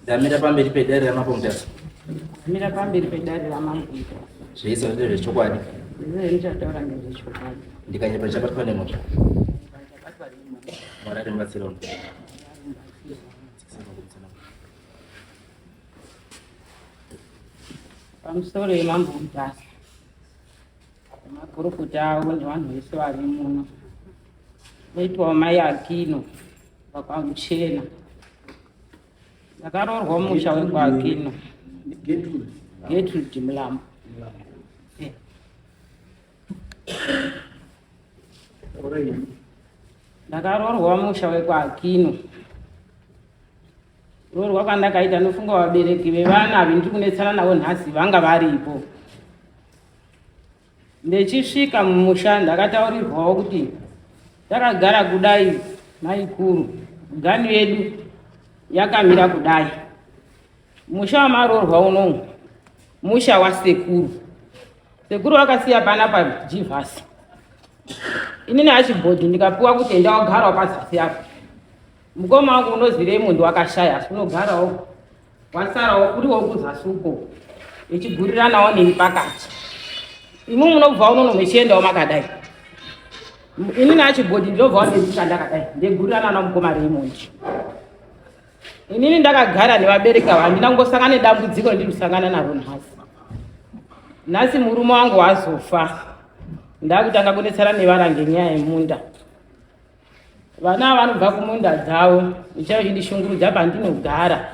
Ndamira pamberi pedare raMambo Mutasa. Ndamira pamberi pedare raMambo Mutasa. Zvese ndezvechokwadi. Zvese ndichataura ndezvechokwadi. Ndikanyepa ndichabatwa nemhosva. Mwari atimubatsire. Pamusoro yeMambo Mutasa. Makurukota avo nevanhu vese vari muno. Voitwawo mai Akino vakwamuchena. Ndakaroorwa musha wekwaAkino. Gertrude Mulambo. Eh. Ndakaroorwa musha wekwaAkino. Roorwa kwandakaita nofunga vabereki vevana ava ndiri kunetsana navo nhasi vanga varipo. Ndechisvika mumusha ndakataurirwawo kuti takagara kudai maikuru, ganu yedu yakamira kudai. Musha wamaroorwa unowu musha wasekuru. Sekuru vakasiya pana pajivhasi. Inini achibhodhi ndikapiwa kuti enda wagarawo pazasi apo. Mukoma wangu unozi Raymond wakashaya asi unogarawo wasarawo uriwo kuzasi uko echiguriranawo neni pakati. Imwe munobva unono mechiendawo makadai. Inini achibhodhi ndinobvawo ndechika ndakadai ndegurirana namukoma Raymond. Inini ndakagara nevabereki ava handina kungosangana nedambudziko randiri kusangana naro nhasi. Nhasi murume wangu wazofa ndakutanga kunetsana nevana ngenyaya yemunda. Vana ava vanobva kumunda dzavo ndichave chindishungurudza pandinogara.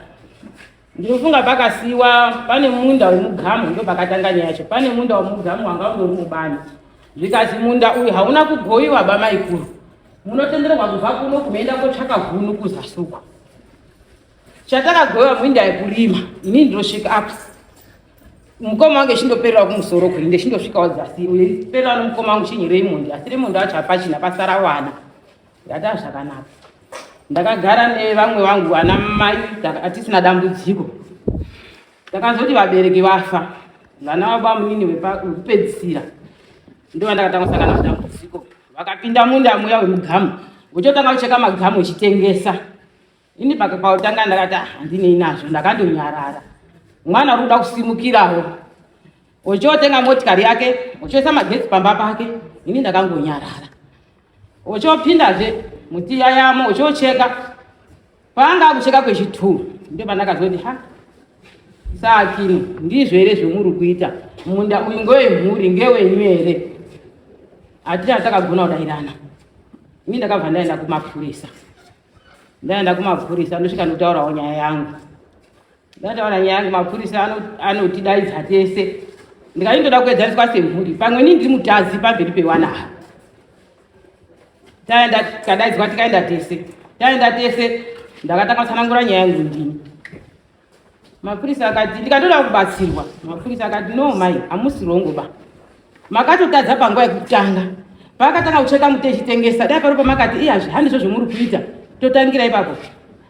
Ndinofunga pakasiiwa pane munda wemugamu ndo pakatanga nyaya yacho. Pane munda wemugamu wanga undori mubani. Zvikazi munda uyu hauna kugoyiwa bamaikuru. Munotenderwa kubva kuno kunoenda kotsvaka hunu kuzasi uko. Chatakagoyiwa minda yekurima. Ini ndinosvika apo. Mukoma wangu echindoperera kumusoro kuri ndechindosvikawo zasi uye perera nomukoma wangu chinyi Raymond asi Raymond wacho hapachina pasara wana. Ndati zvakanaka. Ndakagara nevamwe vangu vana mai atisina dambudziko. Ndakazoti vabereki vafa vana vabamunini wekupedzisira ndovandakatanga kusangana nedambudziko. Vakapinda munda muya wemugamu vochotanga kucheka magamu echitengesa. Ini pautanga ndakati ah, handinei nazvo ndakandonyarara. Mwana uri kuda kusimukirawo ochotenga motikari yake ochoisa magetsi pamba pake ini ndakangonyarara. Ochopindazve mutiya yamo ochocheka paanga akucheka kwechitwo ndopandakazoti ha saakino ndizvo here zvemuri kuita munda uyu ngewemhuri ngewenyu here hatina takagona kudairana ini ndakabva ndaenda kumapurisa ndaenda kumapurisa ndosvika ndotaurawo nyaya yangu ndataura nyaya yangu mapurisa anotidaidza tese ndikati ndoda kuedzaniswa semhuri pamwe ini ndiri mutadzi pamberi pewana ava taenda tikadaidzwa tikaenda tese taenda tese ndakatanga kutsanangura nyaya yangu ndini mapurisa akati ndikatoda kubatsirwa mapurisa akati no mai hamusi rongo ba makatotadza panguva yekutanga paakatanga kucheka muti echitengesa dai pari pamakati iyazve handizvo zvemuri kuita totangira ipapo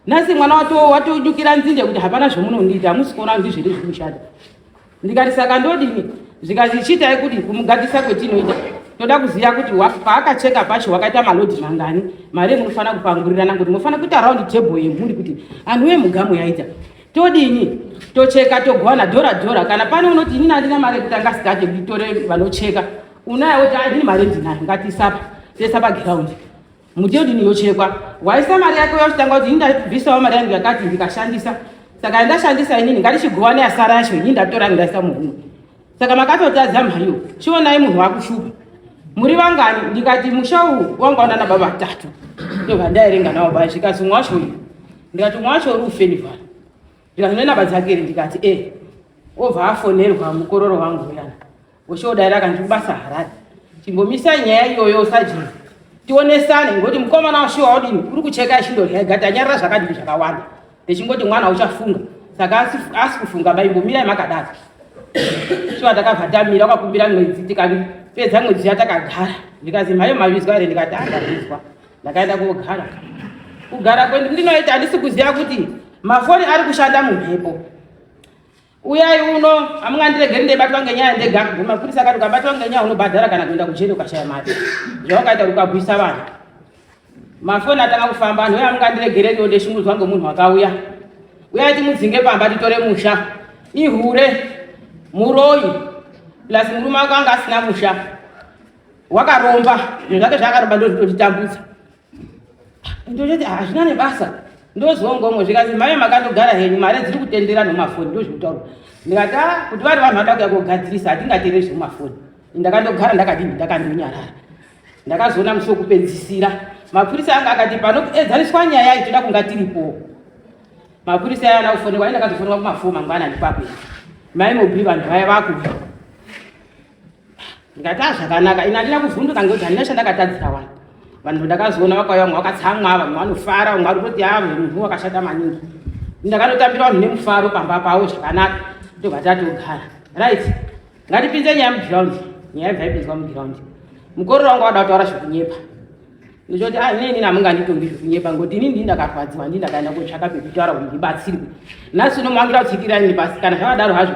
nhasi mwana watonyukira nzinde kuti hapana zvomunondiita hamusi kuona ndizvo here zviri kushata ndikati saka ndodini zvikanzi chiitai kuti kumugadisa kwetinoita toda kuziva kuti paakacheka pacho wakaita malodhi mangani mari yemunofanira kupangurirana kuti munofanira kuita round table yemhuri kuti anhu yemugamu yaita todini tocheka togowana dhora dhora kana pane unoti inini handina mari yekutanga start yekuti tore vanocheka unayo woti andini mari ndinayo ngatiisapa toisa pagiraundi muti yodini yochekwa waisa mari yako yochitanga kuti ini ndabvisawo mari yangu yakati ndikashandisa saka yandashandisa inini ngatichigowane yasara yacho ini ndatora ndaisa muhomwe saka makatotadza mhaiyo chionai munhu wakushupa muri vangani ndikati musha uwu wanga unana baba vatatu ndobva ndaerenga nawo baba zvikati umwe wacho uyu ndikati umwe wacho uri ufenivhara ndikati une namba dzake here ndikati e obva afonerwa mukororo wangu uyana Oshodaira akandi kubasa Harare. Chimbomisai nyaya iyoyo sajeni. Tionesane ngokuti mukomana washuwa wadini uri kucheka achindorya ega tanyarara zvakadini zvakawanda. Ndechingoti mwana uchafunga. Saka asi kufunga baimbomirai makadaro. Shuwa takabva tamira wakakumbira mwedzi tikapedza mwedzi yatakagara. Ndikazi mhayo mavizwa here ndikati andavizwa. Ndakaenda kogara. Kugara kwedu ndinoita handisi kuziva kuti mafoni ari kushanda mumhepo. Uyai uno hamungandiregeri ndeibatwa ngenyaya ndega. Mapurisa akati ukabatwa ngenyaya unobhadhara kana kuenda kujeri ukashaya mari. Zvawakaita ukabwisa vanhu. Mafoni atanga kufamba anhu uya hamungandiregereriwo ndeshungurudzwa ngemunhu wakauya. Uyai timudzinge pamba titore musha. Ihure, muroyi, plus murume wake anga asina musha. Wakaromba, zvinhu zvake zvaakaromba ndozvitotitambudza. Ndochoti hazvina nebasa. Ndozongomo zvikanzi mai makandogara henyu mari dziri kutendera nomafoni ndozvekutaura. Ndikati ah kuti vari vanhu vada kuya kogadzirisa hatingatereri zvemumafoni. Ndakandogara ndakadini ndakandonyarara. Ndakazoona musi wekupedzisira mapurisa anga akati panoedzaniswa nyaya iyi toda kunga tiripo. Mapurisa aya ana kufonekwa ini ndakazofonekwa kumafo mangwana ndikwakuya. Mai Mobhi vanhu vaya vakuuya. Ndikati ah zvakanaka ini handina kuvhunduka ngekuti handina chandakatadzira vanhu. Vanhu ndakazoona vakauya vamwe vakatsamwa vamwe vanofara vamwe vari kutoti ah munhu wakashata maningi. Ndakanotambira vanhu nemufaro pamba pavo zvakanaka ndobva tatogara. Right. Ngatipinze nyaya muground. Nyaya ibva ipinzwa muground. Mukororo wangu wada kutaura zvekunyepa. Ndichoti ah inini inini hamunganditongi zvekunyepa ngokuti inini ndini ndakarwadziwa ndini ndakaenda kotsvaka pekutaura kuti ndibatsirwe. Nhasi uno mangira kutsikira ini pasi kana zvakadaro hazvo.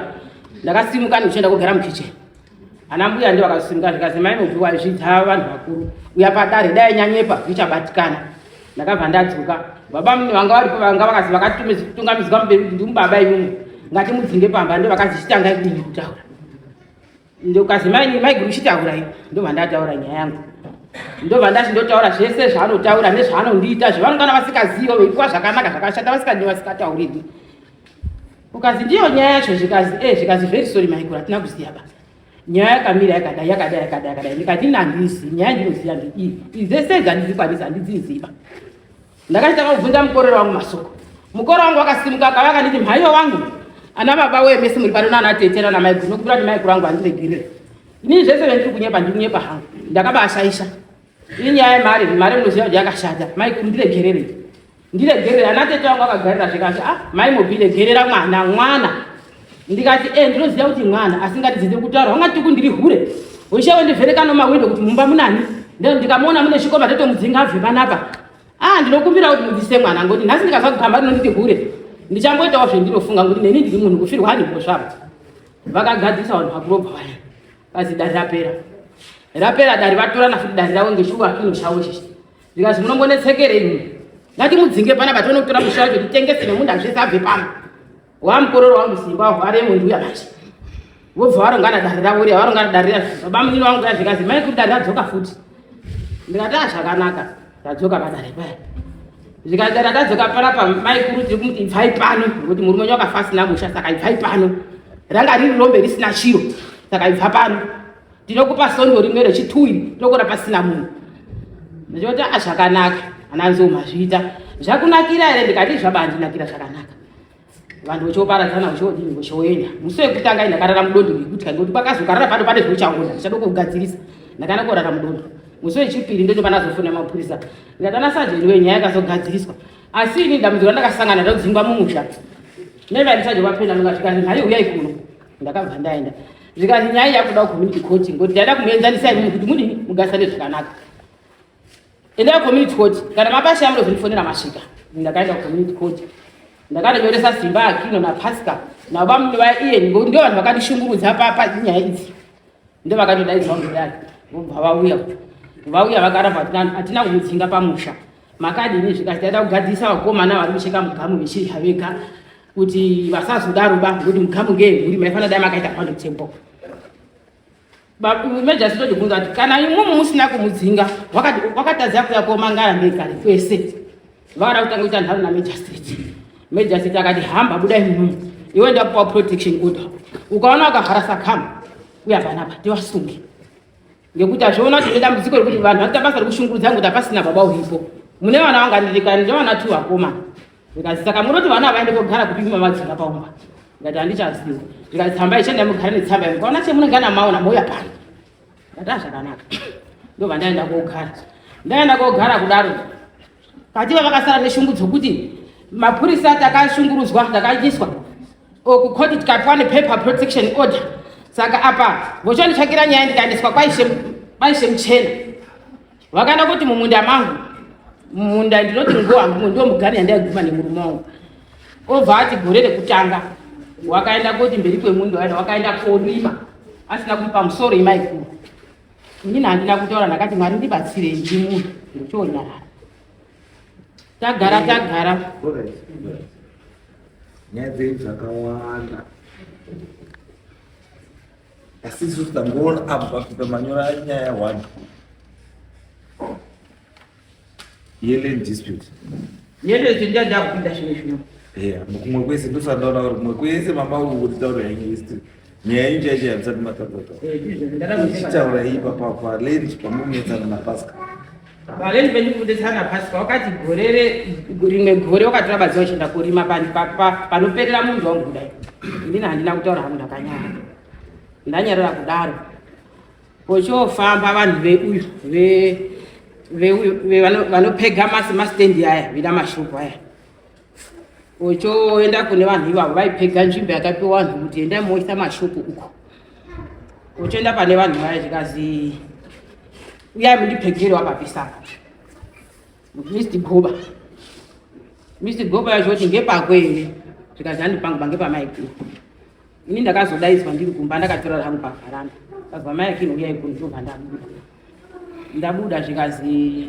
Ndakasimuka ndichienda kogara mukitchen. Ana mbuya ndivo vakasimuka zvikazi mai Mubvi waizvidza vanhu vakuru. Uya padare dai nyanyepa zvichabatikana. Ndakabva ndadzoka. Baba mune vanga varipo vanga vakazi vakatungamidzwa mberi kuti ndimubaba imimi. Ngatimudzinge pamba ndo vakazi chitangai kudini kutaura. Ndokazi mai maiguru chitaurai ndobva ndataura nyaya yangu. Ndobva ndati ndotaura zvese zvaanotaura nezvaanondiita zvavanongana vasikaziva veipiwa zvakanaka zvakashata vasikadi vasikataurirwi. Ukazi ndiyo nyaya yacho zvikazi eh zvikazi very sorry maiguru hatina kuziva ba. Nyaya yakamira yakadai yakadai yakadai yakadai ndikati ini handizivi nyaya ndinoziva ndeiyi idzi dzese idzi handidzikwanisi handidziziva. Ndakachitanga kubvunza mukororo wangu masoko. Mukororo wangu wakasimuka akauya akanditi mhaiyo wangu ana baba wee mese muri pano nana tete nana maiguru nokumbira kuti maiguru wangu andiregerere. Inini zvese zvendiri kunyepa ndiri kunyepa hangu ndakabashaisha. Inyaya yemari mari munoziva kuti yakashata maiguru ndiregerere. Ndiregerere ana tete vangu vakagarira zvikati ah mai mobile gerera mwana mwana ndikati eh ndinoziva kuti mwana asi ngatidzidze kutaura wanga tuku ndiri hure ushe wendivheneka nomahwindo kuti mumba munani ndikamuona mune chikomba ndotomudzinga abve panapa ah ndinokumbira kuti mudzise mwana ngokuti nhasi ndikazwa kugamba rinonditi hure ndichamboitawo zvendinofunga ngokuti neni ndiri munhu kufirwa handipo zvavo vakagadzirisa vanhu vakurobva vaya kazi dare rapera rapera dare vatorana futi dare ravo ngeshuwa kino chavo chichi zvikanzi munombonetsekerei imi ngatimudzinge panapa tione kutora musha wacho titengese nemunda zvese abve pano wamukororo wangu simba hwaremo ndiuya manje vobva varongana dare ravo riya varongana dare riya babamunini wangu ya zvikanzi mai kuti dare radzoka futi ndikati a zvakanaka radzoka padare paya zvikanzi dare radzoka panapa mai kuru tiri kumuti ibvai pano nekuti murume wenyu wakafa asina musha saka ibvai pano ranga riri rombe risina chiro saka ibva pano Tinokupa sondo rimwe rechituyi tokora pasina munhu. Ndichoti ah zvakanaka ana Nzou mazviita. Zvakunakira here ndikati zvabandinakira zvakanaka. Vanhu vochoparadzana vochodini vochoenda. Musi wekutanga ndakarara mudondo ngekutya ngekuti kwakazokarara pano pane zvauchaona ndichada kugadzirisa. Ndakana korara mudondo. Musi wechipiri ndocho panazofona mapurisa. Ndikati ana sajeni wenyaya yakazogadziriswa. Asi ini dambudziko randakasangana ndodzingwa mumusha. Never ndisaje vapenda ndikasvika nhai uyai kuno. Ndakabva ndaenda zvikanzi nyaya yakuda community court ngokuti ndaida kumuenzanisa imimi kuti mudini mugarisane zvakanaka. Endai community court kana mapasha munozondifonera masvika. Ndakaenda community court ndakanonyoresa Simba Akino naPascal nabamuni vaya iye ngokuti ndio vanhu vakandishungurudza panyaya idzi ndo vakatodaidzwa mudare vobva vauya vauya vakaramba hatina kumudzinga pamusha makadini zvikati taida kugadzirisa vakomana vari kucheka mugamu vechidya vega kuti vasazodaro ba ngokuti mugamu ngehuri maifanira dai makaita pando tempo meja sitodibvunza kuti kana imumu musina kumudzinga wakatadza kuya komangara ndekare kwese vakada kutanga kuita nharo namejastrit mejastrit akati hamba budai munomu iwe ndakupa protection order ukaona wakavhara sakama uya panapa tivasunge ngekuti azviona kuti nedambudziko rekuti vanhu vakuita basa rekushungurudza ngekuti hapasina baba uripo mune vana vanga ndevana tu vakomana ndikati saka munoti vana vaende kogara kupi mamadzinga paumba ndikati handichaziva ndikati tsamba ichienda mugara netsamba mukaona chemunengana maona mouya pano ndati azvakanaka ndobva ndaenda kogara ndaenda kogara kudaro Kativa vakasara neshungu dzokuti mapurisa takashungurudzwa takatyiswa kukoti tikapiwa nepaper protection order saka apa vochonditsvakira nyaya ndikaendeswa kwaishe muchena vakaenda kuti mumunda mangu mumunda ndinoti ngowangu ndiwo mugani yandaiguma nemurume wangu obva ati gore rekutanga wakaenda koti mberi kwemunda waenda wakaenda korima asina kuti pamusoro imaikuru Inini handina kutaura ndakati Mwari ndibatsirei ndiri munhu ndochonyarara. Tagara tagara. Nyaya dzenyu dzakawanda. Asi isusu tangoona apo pakuita manyora nyaya one. Yeland dispute. Yeland dispute ndakupinda zvino zvino. Yeah, kumwe kwese ndosandaona kuti kumwe kwese mama uku kuti taura yenyu history. Nyaya yenyu chaicho yamusati matataura. Ichitaura iyi papa land pamunetsana naPascal. Valeni pendikudetsana Pascal wakati gore rimwe gore wakatora badzi wachienda kurima panoperera munhu wangu kudai. Ndini handina kutaura hangu ndakanyarara. Ndanyarara kudaro. Pochofamba vanhu veuyu veuyu vanopega masitendi aya vida mashoko aya. Ochoenda kune vanhu ivavo vaipega nzvimbo yakapiwa vanhu kuti endai moisa mashoko uko. Ochoenda pane vanhu vaya zvikazi uyai mundipegere wapapisa apa. Mr Goba. Mr Goba yacho kuti ngepako here zvikazi handi pangu pange pamaikuru. Ini ndakazodaidzwa ndiri kumba ndakatora hangu pavharanda. Kazwa mai Akino uyai kuno ndobva ndabuda. Ndabuda zvikazi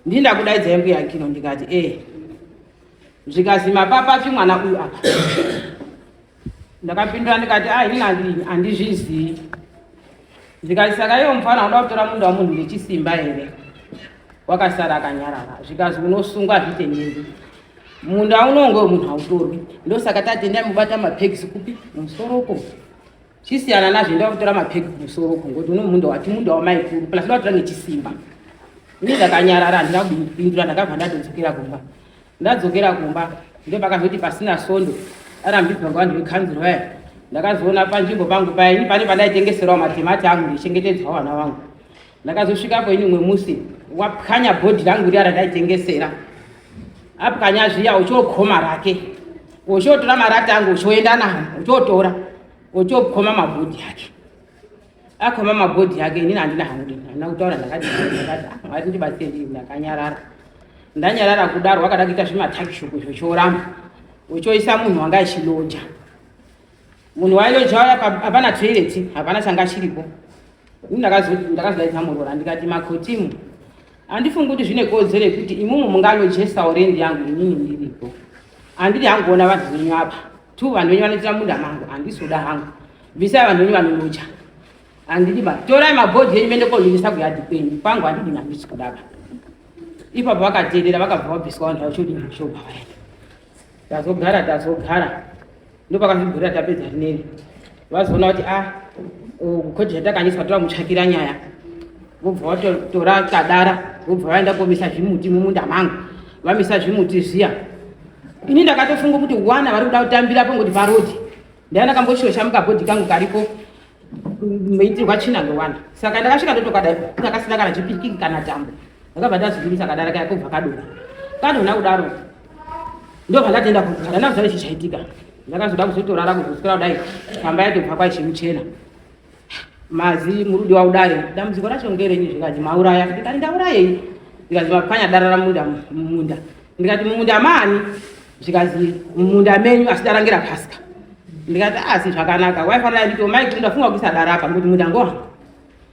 ndini ndakudaidzai mbuya Akino ndikati eh. Zvikazi mapapapi mwana uyu apa. Ndakapindura ndikati ah ini handizvizii. Zvikati saka iwe mufana unoda kutora munda wamunhu ngechisimba here? Wakasara akanyarara. Zvikazi unosungwa zvitenderwi. Munda unongo wemunhu hautorwi. Ndosaka tati endai mubata mapegisi kupi? Mumusoro uko. Chisiyana nazvo endai kutora mapegi kumusoro uko ngokuti uno munda wati munda wamaikuru plus unoda kutora ngechisimba. Ini ndakanyarara handina kupindura ndakabva ndatodzokera kumba. Ndadzokera kumba ndopakazoti pasina sondo arambidzwa ngevanhu vekanzuru vaya ndakazoona panzvimbo pangu paya ini pane pandaitengeserawo matemati angu ndichengetedzwa vana vangu ndakazosvikapo ini umwe musi wapwanya bhodhi rangu riya randaitengesera apwanya zviya uchiokoma rake uchiotora marata angu uchioenda nawo uchiotora uchiokoma mabhodhi ake akoma mabhodhi ake inini handina hangu dini handina kutaura ndakati ndakati ah, mwari ndibatsire ndii ndakanyarara ndanyarara kudaro wakada kuita zvimatakishuku izvo choramba uchoisa munhu wanga achiloja munhu wailoja uya hapana toireti hapana changa chiripo ini ndakazodaidza muroora ndikati makotimu handifungi kuti zvine kodzero yekuti imumwe mungalojesawo rendi yangu inini ndiripo handidi hangu kuona vanhu venyu apa tu vanhu venyu vanoitira munda mangu handisi kuda hangu bvisai vanhu venyu vanoloja handidi ba torai mabhodhi enyu mende kolivisa kuyadhi kwenyu kwangu handidi handisi kudaba ipapo vakateerera vakabva vabviswa vanhu vachodini shobva vaenda tazogara tazogara ndopakazvigurira tapedza rineri vazoona kuti a ah, kukoti zvatakanyiswa tora mutsvakira nyaya vobva vatora kadara vobva vaenda komisa zvimuti mumunda mangu vamisa zvimuti zviya ini ndakatofunga kuti wana vari kuda kutambirapo ngokuti parodi ndaiva ndakamboshosha mukabhodhi kangu karipo maitirwa tsvina ngewana saka ndakasvika ndotokadai kakasina kana chipikiki kana tambo ndakabva ndazvidimisa kadara kaya kobva kadonha kadonha kudaro ndobva ndatenda kugara ndakuziva ichi chaitika ndakazoda kuzotorara kuzoswera kudai pamba yatobva kwaichimuchena mazi murudi waudare dambudziko racho ngerenyi zvikati mauraya ndikati ndaurayei ndikati mapwanya dara ramunda mumunda ndikati mumunda maani zvikazi mumunda menyu asi darangira pasika ndikati asi zvakanaka waifanira nditi mai kuti ndafunga kuisa dara apa ngokuti munda ngowa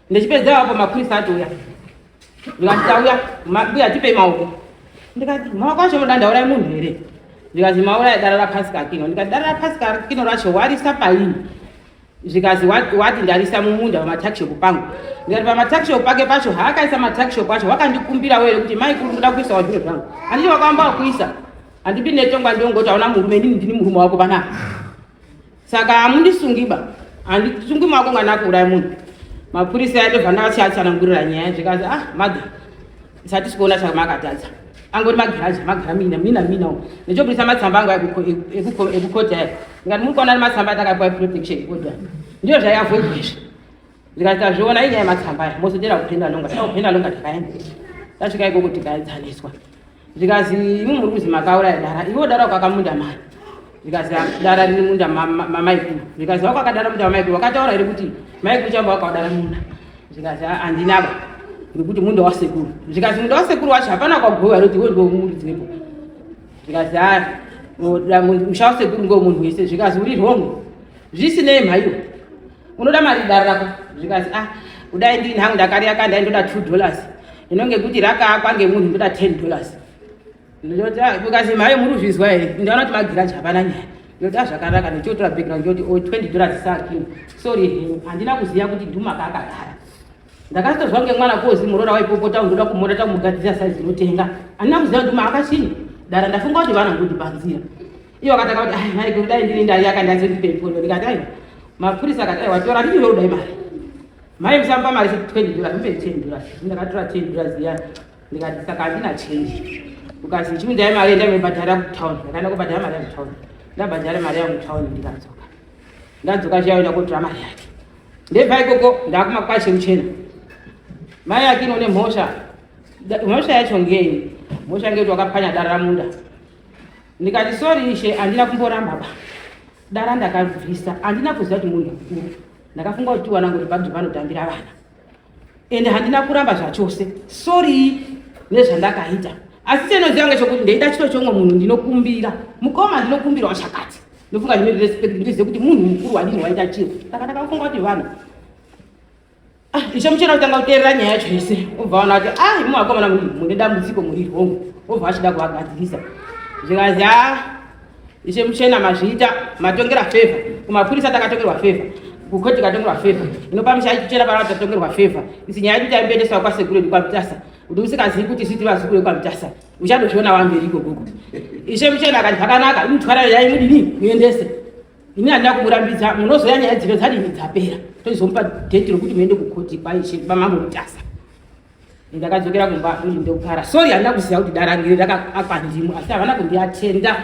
ndichipedza apo mapurisa atouya ndikati tauya mbuya tipei maoko ndikati maoko acho munoda ndaurai munhu here ndikati mauraya dara rapasika kino ndikati dara rapasika kino racho warisa paini zvikazi wati ndarisa mumunda pamatakishop pangu ndikati pamatakishop pake pacho haakaisa matakishop acho wakandikumbirawo here kuti mai kuru ndoda kuisawo zviro zvangu handiti wakawamba wakuisa handipi netongwa ndongoti hauna murume inini ndini murume wako panapa saka hamundisungiba handisungi mako mwana kuuraya munhu mapurisa yatobva ndavasiatsanangurira nyaya zvikazi ah mother satisi kuona chamakatadza angori magirazi magara mina mina mina nechobudisa matsamba angu ekukoti aya ndikati muri kuona matsamba atakapiwa protection order ndiyo zvaiavoidwa izvi ndikati tazviona inyaya yematsamba aya mozodera kupenda longa takupenda longa takaenda tasvika ikoko tikaedzaniswa zvikazi imwi muri kuzi makauraya dara iwe dara ukakamunda mari zvikazi dara riri munda mamaikuru zvikazi wakakadara munda mamaikuru wakataura here kuti maikuru chamba wakaudara munda zvikazi handinaba ngekuti munda wasekuru zvikazi munda wasekuru wacho hapana kwagowa here kuti iwe ndiwe muridzi wepo zvikazi a musha wasekuru ngewe munhu wese zvikazi uri wrong zvisinei mhaiyo unoda mari dare rako zvikazi ah kudai ndini hangu ndakariaka ndaindoda $2 hino ngekuti rakaakwa ngemunhu ndoda $10 ndinoti ah, ukazi mhayo muri kuzvizwa here ndaona kuti magiraji hapana nyaya. Ndoti azvakanaka ndichotora bag rangu ndoti oh 20 dollars sakini. Sorry henyu handina kuziva kuti Dhuma akagara. Ndakatozwa ngemwana kozi muroora waipopota ndoda kumora tamugadzira size inotenga. Handina kuziva kuti Dhuma akachinyi. Dara ndafunga kuti vana ngoti panzira. Iwo akatanga kuti ai mai kudai ndini ndari yakandazo ndipe mpondo ndikati ai mapurisa akati ai watora ndini ndodai mari. Mai musamupa mari 20 dollars mupe 10 dollars. Ndakatora 10 dollars iya ndikati saka handina change. Ukazi chiundai mari ndaimubhadhara kutown. Ndakaenda kubhadhara mari yangu kutown. Ndabhadhara mari yangu kutown ndikadzoka. Ndadzoka chiya kuenda kotora mari yake. Ndebva ikoko ndakumakwashe muchena. Mai yake ine mhosva. Mhosva yacho ngei? Mhosva ngekuti wakapwanya dara ramunda. Ndikati sorry ishe handina kumboramba ba. Dara ndakabvisa handina kuziva kuti munhu mukuru. Ndakafunga kuti wana ngoti pabvi panotambira vana. Ende handina kuramba zvachose. Sorry nezvandakaita. Asi chenoziva ngechekuti ndeida chiro chomwe munhu ndinokumbira. Mukoma ndinokumbirawo chakati. Ndofunga ndine respect ndizive kuti munhu mukuru wadini waita chiro. Saka ndakafunga kuti vana Ah, ishe muchena kutanga kuteerera nyaya yacho yese obva waona kuti ah imi vakomana mune dambudziko muri wrong obva achida kuvagadzirisa zvikazi a ishe muchena mazviita matongera favor kumapurisa takatongerwa favor kukoti tikatongerwa favor inopa misha ichichena pana tatongerwa favor isi nyaya yedu taimboendeswa kwasekuru edu kwamutasa kuti usikazivi kuti isu tiri vazukuru vekwamutasa uchandozviona wamberi ikokoko ishe muchena akati zvakanaka imutwara yai mudini muendese ini handina kumurambidza munozoya nyaya dzino dzadini dzapera toizomupa dheti rokuti muende kukoti kwaishe kwamambo mutasa ndakadzokera kumba ndoti ndokugara sorry handina kuziva kuti darangiri rakaakwa ndimo asi havana kundiatenda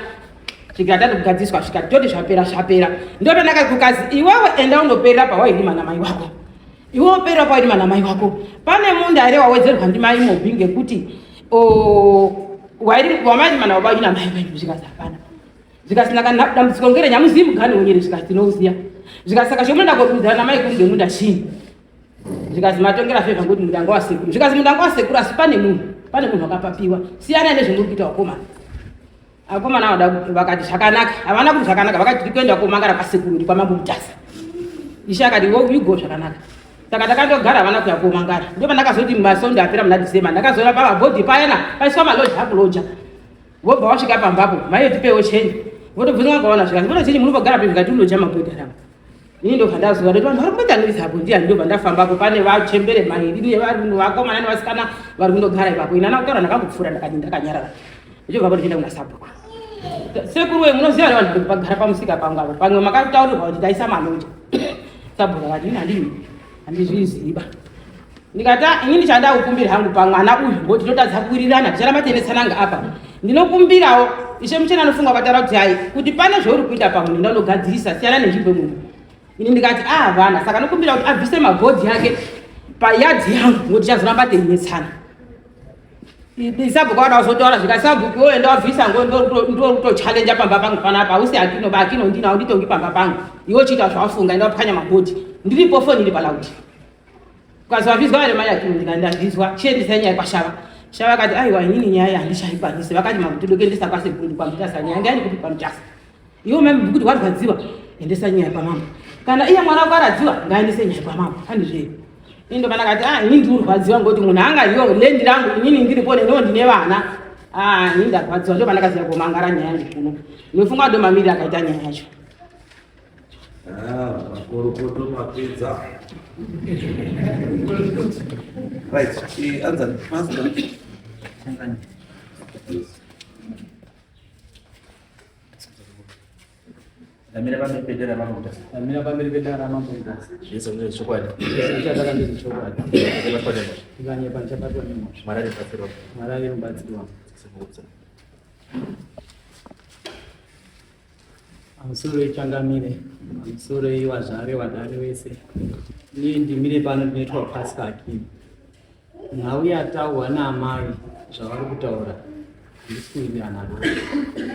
svikira tatogadziswa svika toti zvapera zvapera ndotanaka kukazi iwewe enda unoperera pawairima namai wako iwe woperera pawairima namai wako pane munda here wawedzerwa ndimai mobi ngekuti wamairima navo baina mai wenyu zvikazi hapana zvikasina kana dambudziko ngere nyamuzivi mugani wenyere zvikasi tinouziya zvikasaka chomunoda kokuudzana namai kuru ngemunda chii zvikazi matongera fevha ngokuti mundanga wasekuru zvikazi mundanga wasekuru asi pane munhu pane munhu wakapapiwa siyanai nezvemuri kuita wakomana akomana vada vakati zvakanaka havana kuti zvakanaka vakati tiri kuenda komangara kwasekuru ndi kwamambo mutasa ishe akati you go zvakanaka saka takandogara havana kuya komangara ndo pandakazoti masondo apera muna december ndakazoona pamabhodhi payana paiswa maloja akuloja vobva wasvika pambapo mai tipewo chenji votobvunza vakaona zvikanzi vona chenji munobogara pe zvikati unoja mabhodhi arapa ini ndobva ndazuva ndoti vanhu vari kumboita noise apo ndiani ndobva ndafambapo pane vachembere mairi nevanhu vakomana nevasikana vari kundogara ipapo ini ana kutaura ndakangopfuura ndakati ndakanyarara ndichobva po ndichienda kuna sabhuku sekuru we munoziva here vanhu vagara pamusika pangu apo pamwe makataurirwa kuti ndaisa maloja sabhuku akati ini handini handizviziva ndikati ah, ini ndichada kukumbira hangu pamwana uyu ngokuti tinotadza kuwirirana ticharamba tiendetsananga apa ndinokumbirawo ishe muchena anofunga kwataura kuti hai kuti pane zvauri kuita pamwe ndinda unogadzirisa siyana nenzvimbo munhu ini ndikati ah vana saka nokumbira kuti abvise mabhodhi ake payadhi yangu ngokuti tichazoramba teinetsana sabhuku vada kuzotaura zvika sabhuku iwoyo ndawabvisa ndorikutochalenja pamba pangu panapa hausi akino ba akino ndina haunditongi pamba pangu iwe uchiita zvawafunga ndawapwanya mabhodhi ndiripo foni iri palaudi ukazi wazvizwa here mai akino ndikati ndazvizwa chiendesai nyaya kwashava shava akati aiwa inini nyaya handichaikwanisi vakati makutodokuendesa kwasekuru kwamutasa nyaya ngaini kupi kwamutasa iwe mai kuti warwadziwa endesa nyaya kwamambo kana iye mwana wako aradziwa ngaendese nyaya kwamambo handizvei ini ndopana kati ah ini ndikurwadziwa ngokuti munhu anga iwo lendi rangu inini ndiripo neniwo ndine vana ah ini ndarwadziwa ndopana kaziva komangara nyaya yangu kuno ndinofunga ndo mamiri akaita nyaya yacho Ah, makorokoto mapedza. Right, anzani, pastor. Yes. Ndamira pamberi pedera mambo Mutasa. Ndamira pamberi pedera mambo Mutasa. Zvese ndezve chokwadi. Zvese ndezve chokwadi. Ndakabatwa nemhosva. Ndikanyepa ndichabatwa nemhosva. Mwari ari mubatsiri wangu. Mwari ari mubatsiri wangu. Simudza. Pamusoro ichangamire, pamusoro iwazvare wadare wese. Ini ndimire pano ndinoitwa Pastor Akim. Nhau yataurwa naamai zvavari kutaura handisi kuwirirana nazvo.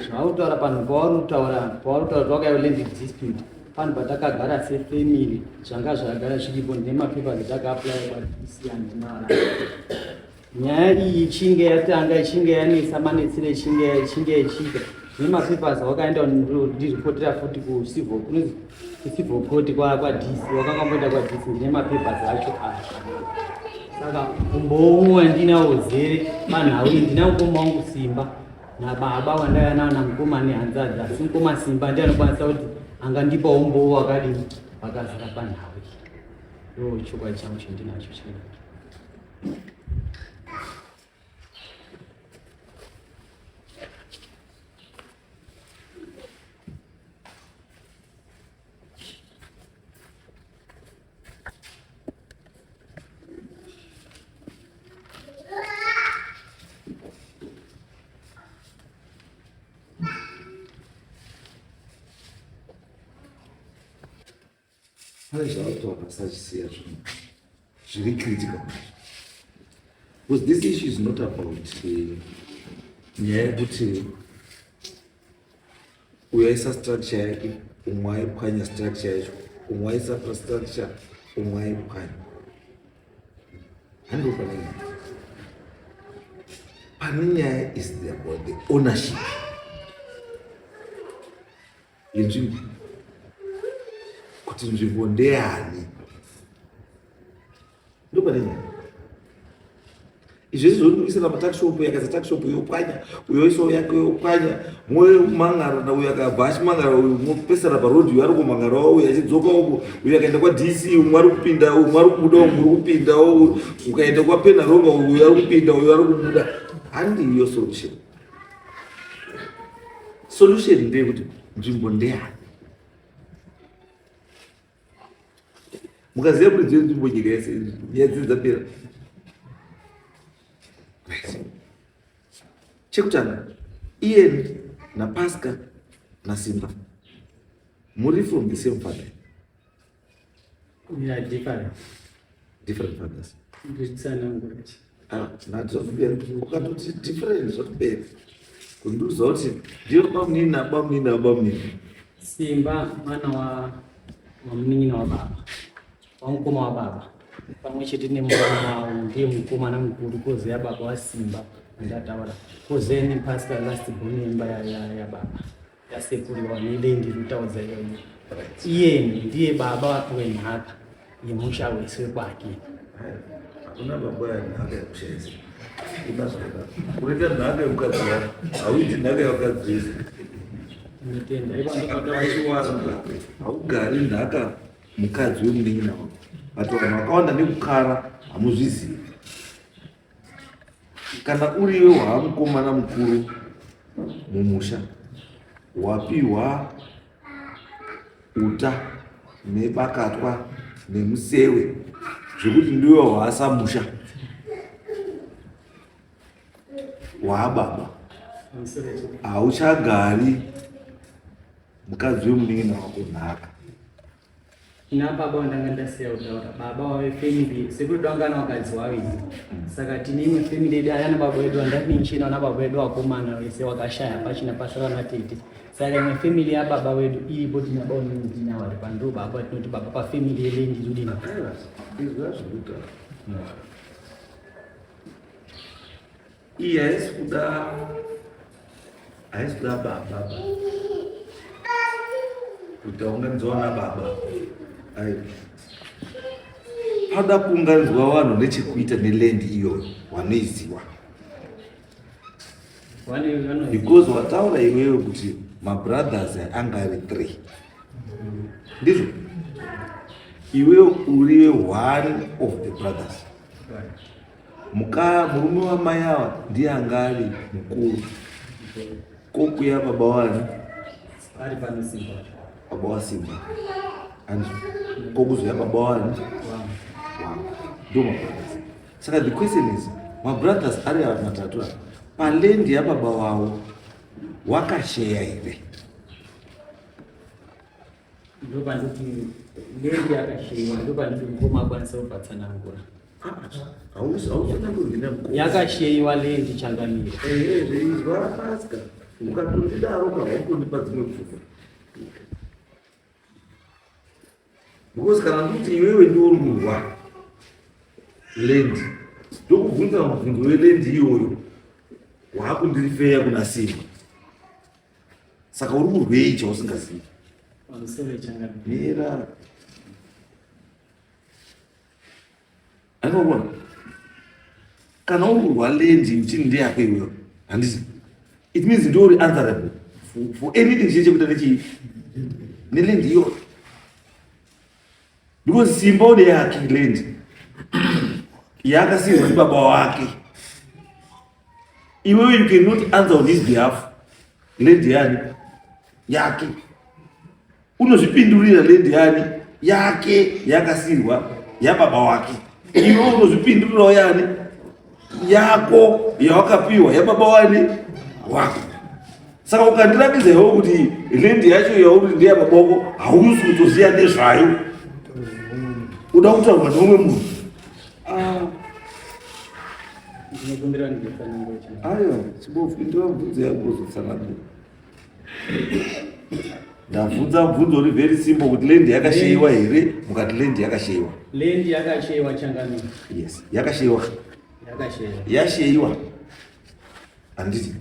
Zvavari kutaura panhu pavari kutaura pavari kutaura kuti wakaiwa land dispute panhu patakagara sefamily zvanga zvagara zviripo ndine mapapers atakaapplya kwaDC handina Nyaya iyi ichinge yatanga ichinge yanetsa manetsero ichinge ichinge ichiita zvine mapapers wakaenda ndiripotera futi kucivil kunonzi kucivil court kwaDC wakanga wamboenda kwaDC ndine mapapers acho aya saka umbowo umwe wandinawo zere panhau iyi ndina mukoma wangu Simba. Nababa wandaiva nawo namukoma nehanzadzi, asi mukoma Simba ndiye anokwanisa kuti angandipa umbowo wakadini wakazara panhau iyi. Ndo chokwadi changu chandinacho chaicho. Pane zvavataura sachisiya zvinhu zviri critical because this issue is not about nyaya yekuti uyo aisa structure yake, umwe aipwanya structure yacho, umwe aisa structure, umwe aipwanya. Handiwo pane nyaya. Pane nyaya is about the ownership yenzvimbo, kuti nzvimbo ndeyani. Ndopane nyaya. Izvi zvinokuisira patakishopu, yakaisa takishopu yopwanya, uyo yake yopwanya, mangara na uyo akabva achimangara, uyu mopesana paroad, uyo ari kumangarawo, uyo achidzoka uko, uyo akaenda kwaDC, umwe ari kupinda, umwe ari kubuda, umwe uri kupinda, ukaenda kwaPenaronga, uyo ari kupinda, uyo ari kubuda. Handiyo solution. Solution ndeyekuti nzvimbo ndeyani. Mukaziva kuti dzenzvimbo nyika yese nyaya dzese dzapera. Chekutanga, Ian naPasca naSimba muri from the same father? We are different. Different fathers. Nditsanangura. Ah, ukatoti different zvatopera. Kundiudza kuti ndiyo bamunini nabamunini nabamunini. Simba mwana wa wamunin'ina wababa, wamukoma wababa, pamwe chete nemukoma wavo, ndiye mukomana mukuru, kozouya baba waSimba andataura, kozouya nePascal last born yemba yababa yasekuru waneland rutaudza iyoyo. Iye ndiye baba wenhaka yemusha wese wekwake. Hakuna baba yenhaka yemusha wese. Kuna zvakadaro. Unoita nhaka yemukadzi wako, hauiti nhaka yemukadzi wese. Haugari nhaka mukadzi wemunin'ina wako. But vanhu vakawanda nekukara hamuzvizivi. Kana uriwe waamukomana mukuru mumusha, wapiwa uta nebakatwa nemusewe zvekuti ndiwe waasamusha waababa, hauchagari mukadzi wemunin'ina wako nhaka. Ina baba wandanga ndasiya kutaura, baba wave family sekuru dangana vakadzi waviri, saka tine imwe family yedu ayana baba vedu vandamenshina vana baba vedu vakomana vese wakashaya pachina pasara vana tete. Saka imwe family yababa vedu iripo, tina baba tina vari pando baba tinoti baba pafamily yedu ndiri Izwa zvekutaura. Iyi haisi kuda, haisi kuda baba kuti aunganidzwa vana baba. Aiwa, pada kuunganidzwa vanhu nechekuita neland iyoyo vanoiziwa, because wataura iwewe kuti mabrothers anga ari 3, ndizvo? Iwewe uri one of the brothers. Muka murume wamai ava ndiye anga ari mukuru, kokuya baba wani ari pano Simba. Baba waSimba, andizvo? Kokuzoya baba wani wako, ndo mabrothers. Saka the question is, mabrothers ari ava matatu ava, paland yababa wavo wakasheya here? Ndopanditi land yakasheyiwa, ndopanditi mukoma akwanisa kupatsanangura. Hausanangurwi nemukoma. Yakasheyiwa land, changamire. Ehe, zveizwa Pasca, ukatondidaro kahautondipa dzimwe pfungwa, because kana ndikuti iwewe ndiwe uri kurwa land, ndokubvunza mubvunzo weland iyoyo, waakundirifeya kuna Simba. Saka uri kurwei chausingazivi? Pamusoro, changamire. Mira, anoona kana uri kurwa land uchini ndeyako iwewe, handiti? It means ndiwe uri answerable for anything chine chekuita nechii neland iyoyo. Because Simba une yake land yaakasiyirwa ndibaba wake. Iwewe you cannot answer on his behalf. Land yani yake. Unozvipindurira land yani yake yakasiyirwa yababa wake. Iwe unozvipindurirawo yani yako yawakapiwa yababa wani wako. Saka ukandiratidza iwe kuti land yacho yauri ndeyababa wako, hausi kutoziva nezvayo, uda kutaurwa neumwe munhu. Ndinokumbira nditsanangure chinhu. Aiwa, chibofu, ndiwa mubvunzo yangu uzotsanangura. Ndabvunza mubvunzo uri very simple kuti land yakasheyiwa here, mukati land yakasheyiwa. Land yakasheyiwa, changamire. Yes, yakasheyiwa. Yakasheyiwa. Yasheyiwa. Handiti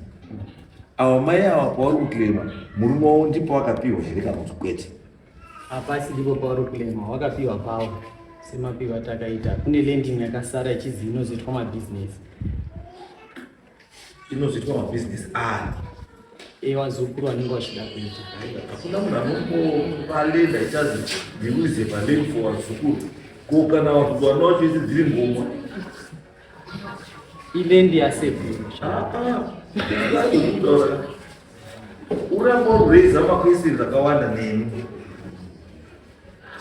ava mai ava pavari kuclaima murume wavo ndipo vakapiwa here kana kuti kwete? Hapasi ndipo pauri kuclaima, wakapiwa pawo semapiwa takaita. Kune land imwe yakasara ichizi inozoitwa mabhizinesi. Inozoitwa mabhizinesi ani? Evazukuru vanenge vachida kuita. Hakuna munhu anombopa land achazi ndireserve land for vazukuru. Ko kana vana vacho isi dziri ngomwa? Iland yasekuru. Uramba uraisa maquestions akawanda neni.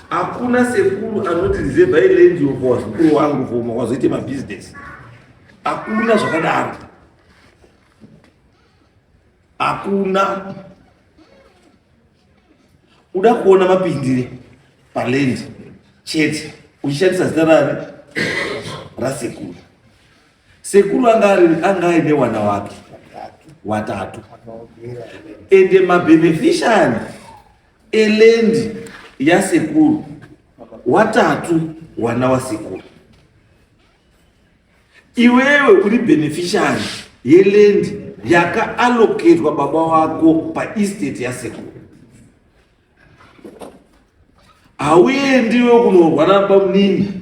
Hakuna sekuru anoti reserve land for vazukuru wangu for wazoite mabhizinesi. Hakuna zvakadaro, hakuna. Uda kuona mapindire paland chete uchishandisa zita rani rasekuru. Sekuru anga aine wana wake watatu, ende mabeneficiary eland yasekuru watatu wana wasekuru. Iwewe uri beneficiary yeland yakaallocatwa baba wako paestate yasekuru. Hauendiwe kunorwa nabamunini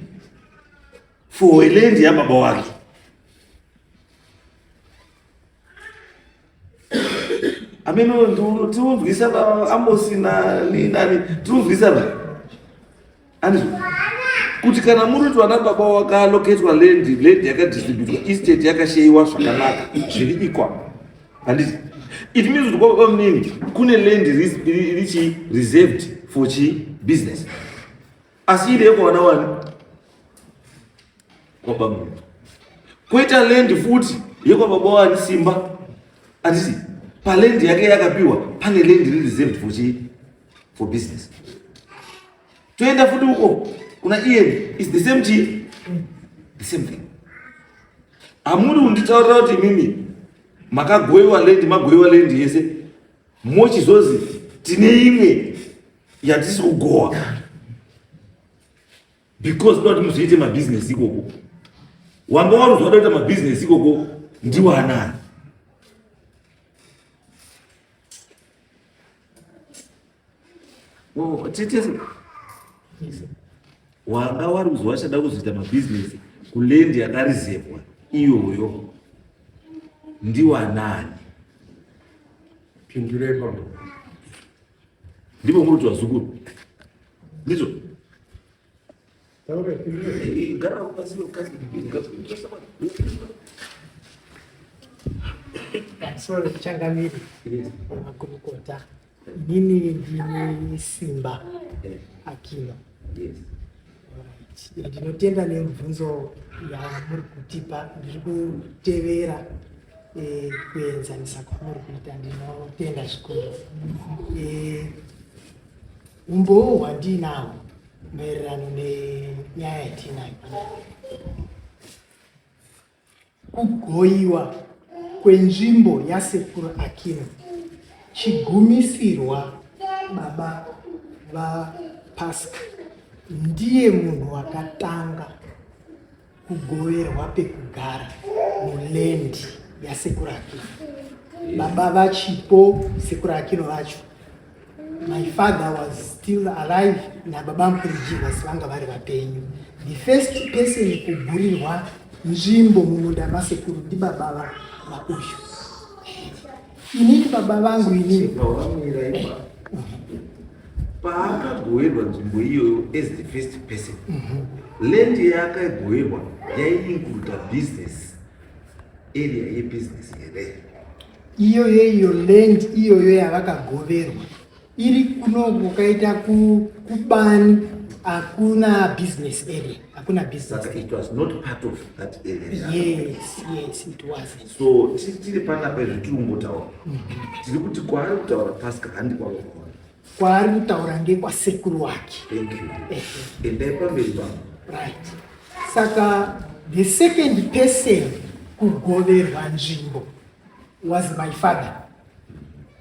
for land yababa wake. Ameno tiunzwisa Amosi nani nani, tiunzwisa andizvo kuti kana muri kuti vana baba wakaallocatwa land, land yakadistributwa, estate yakasheyiwa zvakanaka zviri equal, handiti? It means kuti kwababa munini kune land richi reserved for chi business, asi iri yekwawana wani kwababa munini. Koita land futi yekwababa wani Simba, handiti? Paland yake yakapiwa pane land riri reserved for chi for business. Toenda futi uko kuna Ian, is the same chi the same thing. Hamuri kunditaurira kuti imimi makagoyiwa land, magoyiwa land yese, mochizozi tine imwe yatisi kugowa because toda kuti muzoite mabhizinesi ikoko. Wanga waruzwa kuda kuita mabhizinesi ikoko ndiwo anani? Oh, titese wanga wari kuzwa vachada kuzoita mabhizinesi kuland yakareservwa iyoyo ndiwanani? Pindurei pambo. Ndipo muri kuti vazukuru ndizvo? Taura, pindurei. Gara pasi. Sorry, changamire, makurukota. Inini ndini Simba Akino. Alright. Ndinotenda nemibvunzo yamuri kutipa. Ndiri kutevera kuenzanisa kwamuri kuita. Ndinotenda zvikuru. Umbowo hwandinawo maererano nenyaya yatinayo panapa, kugoyiwa kwenzvimbo yasekuru Akino chigumisirwa, baba vaPasca ndiye munhu wakatanga kugoverwa pekugara muland yasekuru Akino. Baba vachipo, sekuru Akino vacho, my father was still alive nababa mukuru Jivas vanga vari vapenyu. The first person kugurirwa nzvimbo mumunda masekuru ndibaba vauyu. Inini baba vangu inini Chibva wamira ipapo. Paakagoverwa nzvimbo iyoyo as the first person, land yaakagoverwa yaiincluda business area yebusiness here? Iyoyo, iyo land iyoyo yavakagoverwa iri kuno kukaita kubani, hakuna business area, hakuna business Saka area. it was not part of that area. Yes, it wasn't. So tiri panapa izvi tiri kumbotaura, tiri kuti kwaari kutaura Pasca handi kwavo kwavari. Kwaari kutaura ngekwasekuru wake. Thank you. Ehe. Endai pamberi pamo. Right, saka the second person kugoverwa nzvimbo was my father.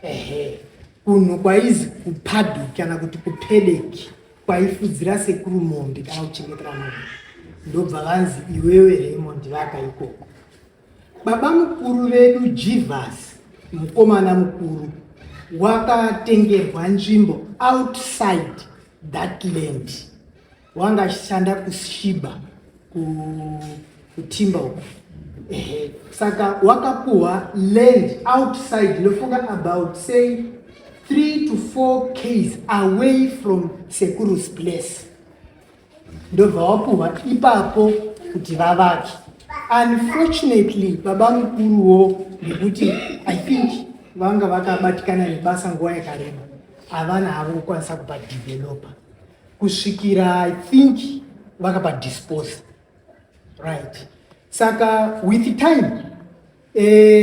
Ehe, kunhu kwaizi kupaddock kana kuti kupaddock kwaifudzira sekuru mombe kana kuchengetera mombe, ndobva vanzi, "Iwewe Raymond, vaka ikoko." Baba mukuru vedu Jivas, mukomana mukuru, wakatengerwa nzvimbo outside that land. Wanga achishanda kuShiba, kutimba uko. Ehe, saka wakapuhwa land outside, ndofunga about, say, 3 to 4 ks away from sekuru's place, ndobva wapuhwa ipapo kuti vavake. Unfortunately, baba mukuruwo, nekuti I think vanga vakabatikana nebasa nguva yakareba, havana havo kukwanisa kupa developer kusvikira, I think, vakapadispose. Right, saka with time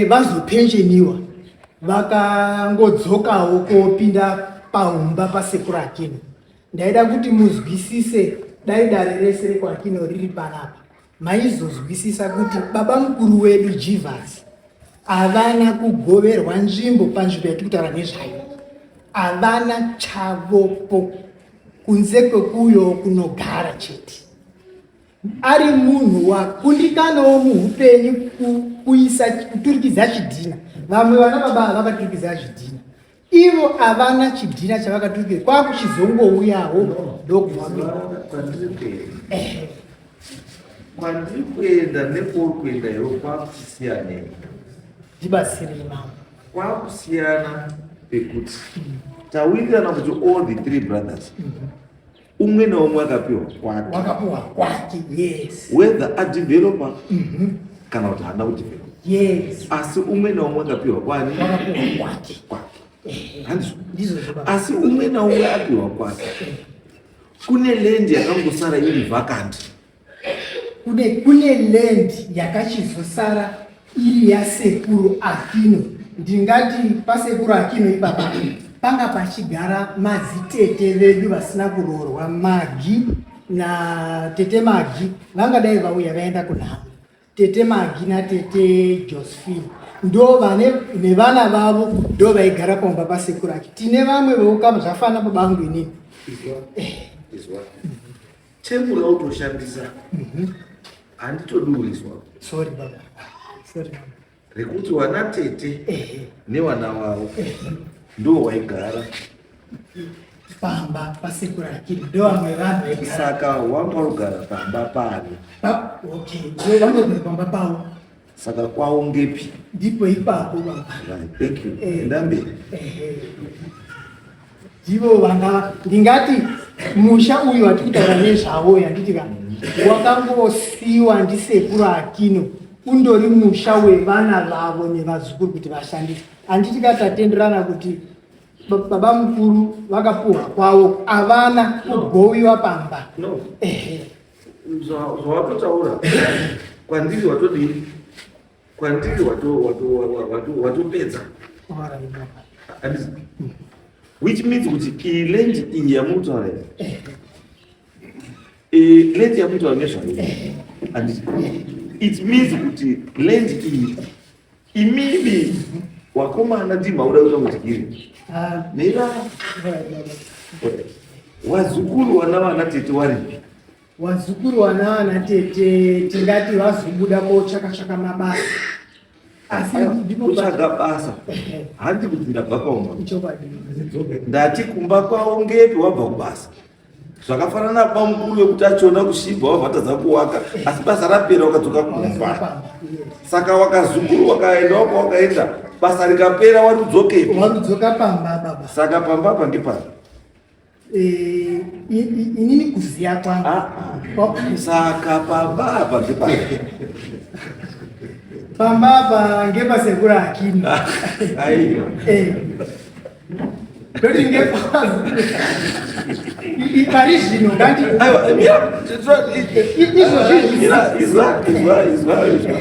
vazopensheniwa, vakangodzokawo kopinda paumba pasekuru Akino. Ndaida kuti muzwisise, dai dare rese rekwaAkino riri panapa, maizozwisisa kuti baba mukuru wedu Jivhas havana kugoverwa nzvimbo panzvimbo yatiri kutaura nezvayo. Havana chavopo kunze kwekuyo kunogara chete. Ari munhu wakundikanawo muupenyu kuisa kuturikidza chidhina. Vamwe vana baba vakaturikidza zvidhina, ivo havana chidhina chavakaturikidza, kwakuchizongouyawo ndokubva. Kwandiri kuenda, kwandiri kuenda nekwauri kuenda iwe kwakusiyanei? Ndibatsirei, mama. Kwakusiyana pekuti tawirirana kuti all the three brothers, umwe naumwe akapiwa kwake. Wakapuwa kwake, yes. Whether adevelopa kana kuti haana kudevelopa, asi umwe naumwe akapiwa kwani? Wakapuwa kwake. Kwake, handizvo? Ndizvozvo, baba. Asi umwe naumwe apiwa kwake, kune land yakangosara iri vacant. Kune land yakachizosara iri yasekuru Akino. Ndingati pasekuru Akino ipapa panga pachigara madzitete vedu vasina kuroorwa, Magi natete Magi. Vangadai vauya, vaenda kunhamo. Tete Magi natete Josephine ndo vane nevana vavo, ndo vaigara pamba pasekuru Aki. Tine vamwe veukama zvafana baba vangu inini. Izwa, izwa, tebura utoshandisa, handitodiurizwa. Sorry baba, sorry mama. Rekuti wana tete nevana vavo ndo waigara pamba pasekuru Akino, ndo vamwe vanhu vaigara. Saka wanga ugara pamba pari? Okay, ndo vangogara pamba pavo. Saka kwavo ngepi? Ndipo ipapo, baba. Right, thank you. Enda mberi. Ehe. Ndivo vanga, ndingati musha uyu watiri kutaura nezvawo, handiti ka, wakangosiyiwa ndisekuru Akino, undori musha wevana vavo nevazukuru kuti vashandise. Handiti ka tatenderana kuti baba mukuru vakapuhwa kwavo, havana kugowiwa pamba? No. Ehe. Zvawatotaura kwandiri watodii, kwandiri watopedza. Alright, baba. Handisi? Which means kuti iyi land iyi yamukutaura iyi, land yamukutaura nezvayo, handiti, it means kuti land iyi imimi wakomana ndimauda kuita kudyiri. Ah, mira. Alright, baba. Wazukuru wana tete waripi? Wazukuru wana tete, tingati vazobuda kotsvaka tsvaka mabasa, asi ndipo Kutsvaga basa, handi kuti ndabva kwauma. Ichokwadi. Ndati kumba kwavo ngepi wabva kubasa? Zvakafanana pamukuru wekuti achiona kushibha wabva tadza kuwaka, asi basa rapera wakadzoka kumba. Pamba, yes. Saka wakazukuru wakaenda wako wakaenda. Basa rikapera wari kudzokepi? Wari kudzoka pamba baba. Saka pamba apa ngepari? Eh, inini kuziya kwangu. Ah, ah. Saka pamba apa ngepari? Pamba apa ngepasekuru Akini. Aiwa. Eh. Ndoti ngepazi. Pari zvino ngati Aiwa, mira. Izvozvi Mira, izwa, izwa, izwa, izwa.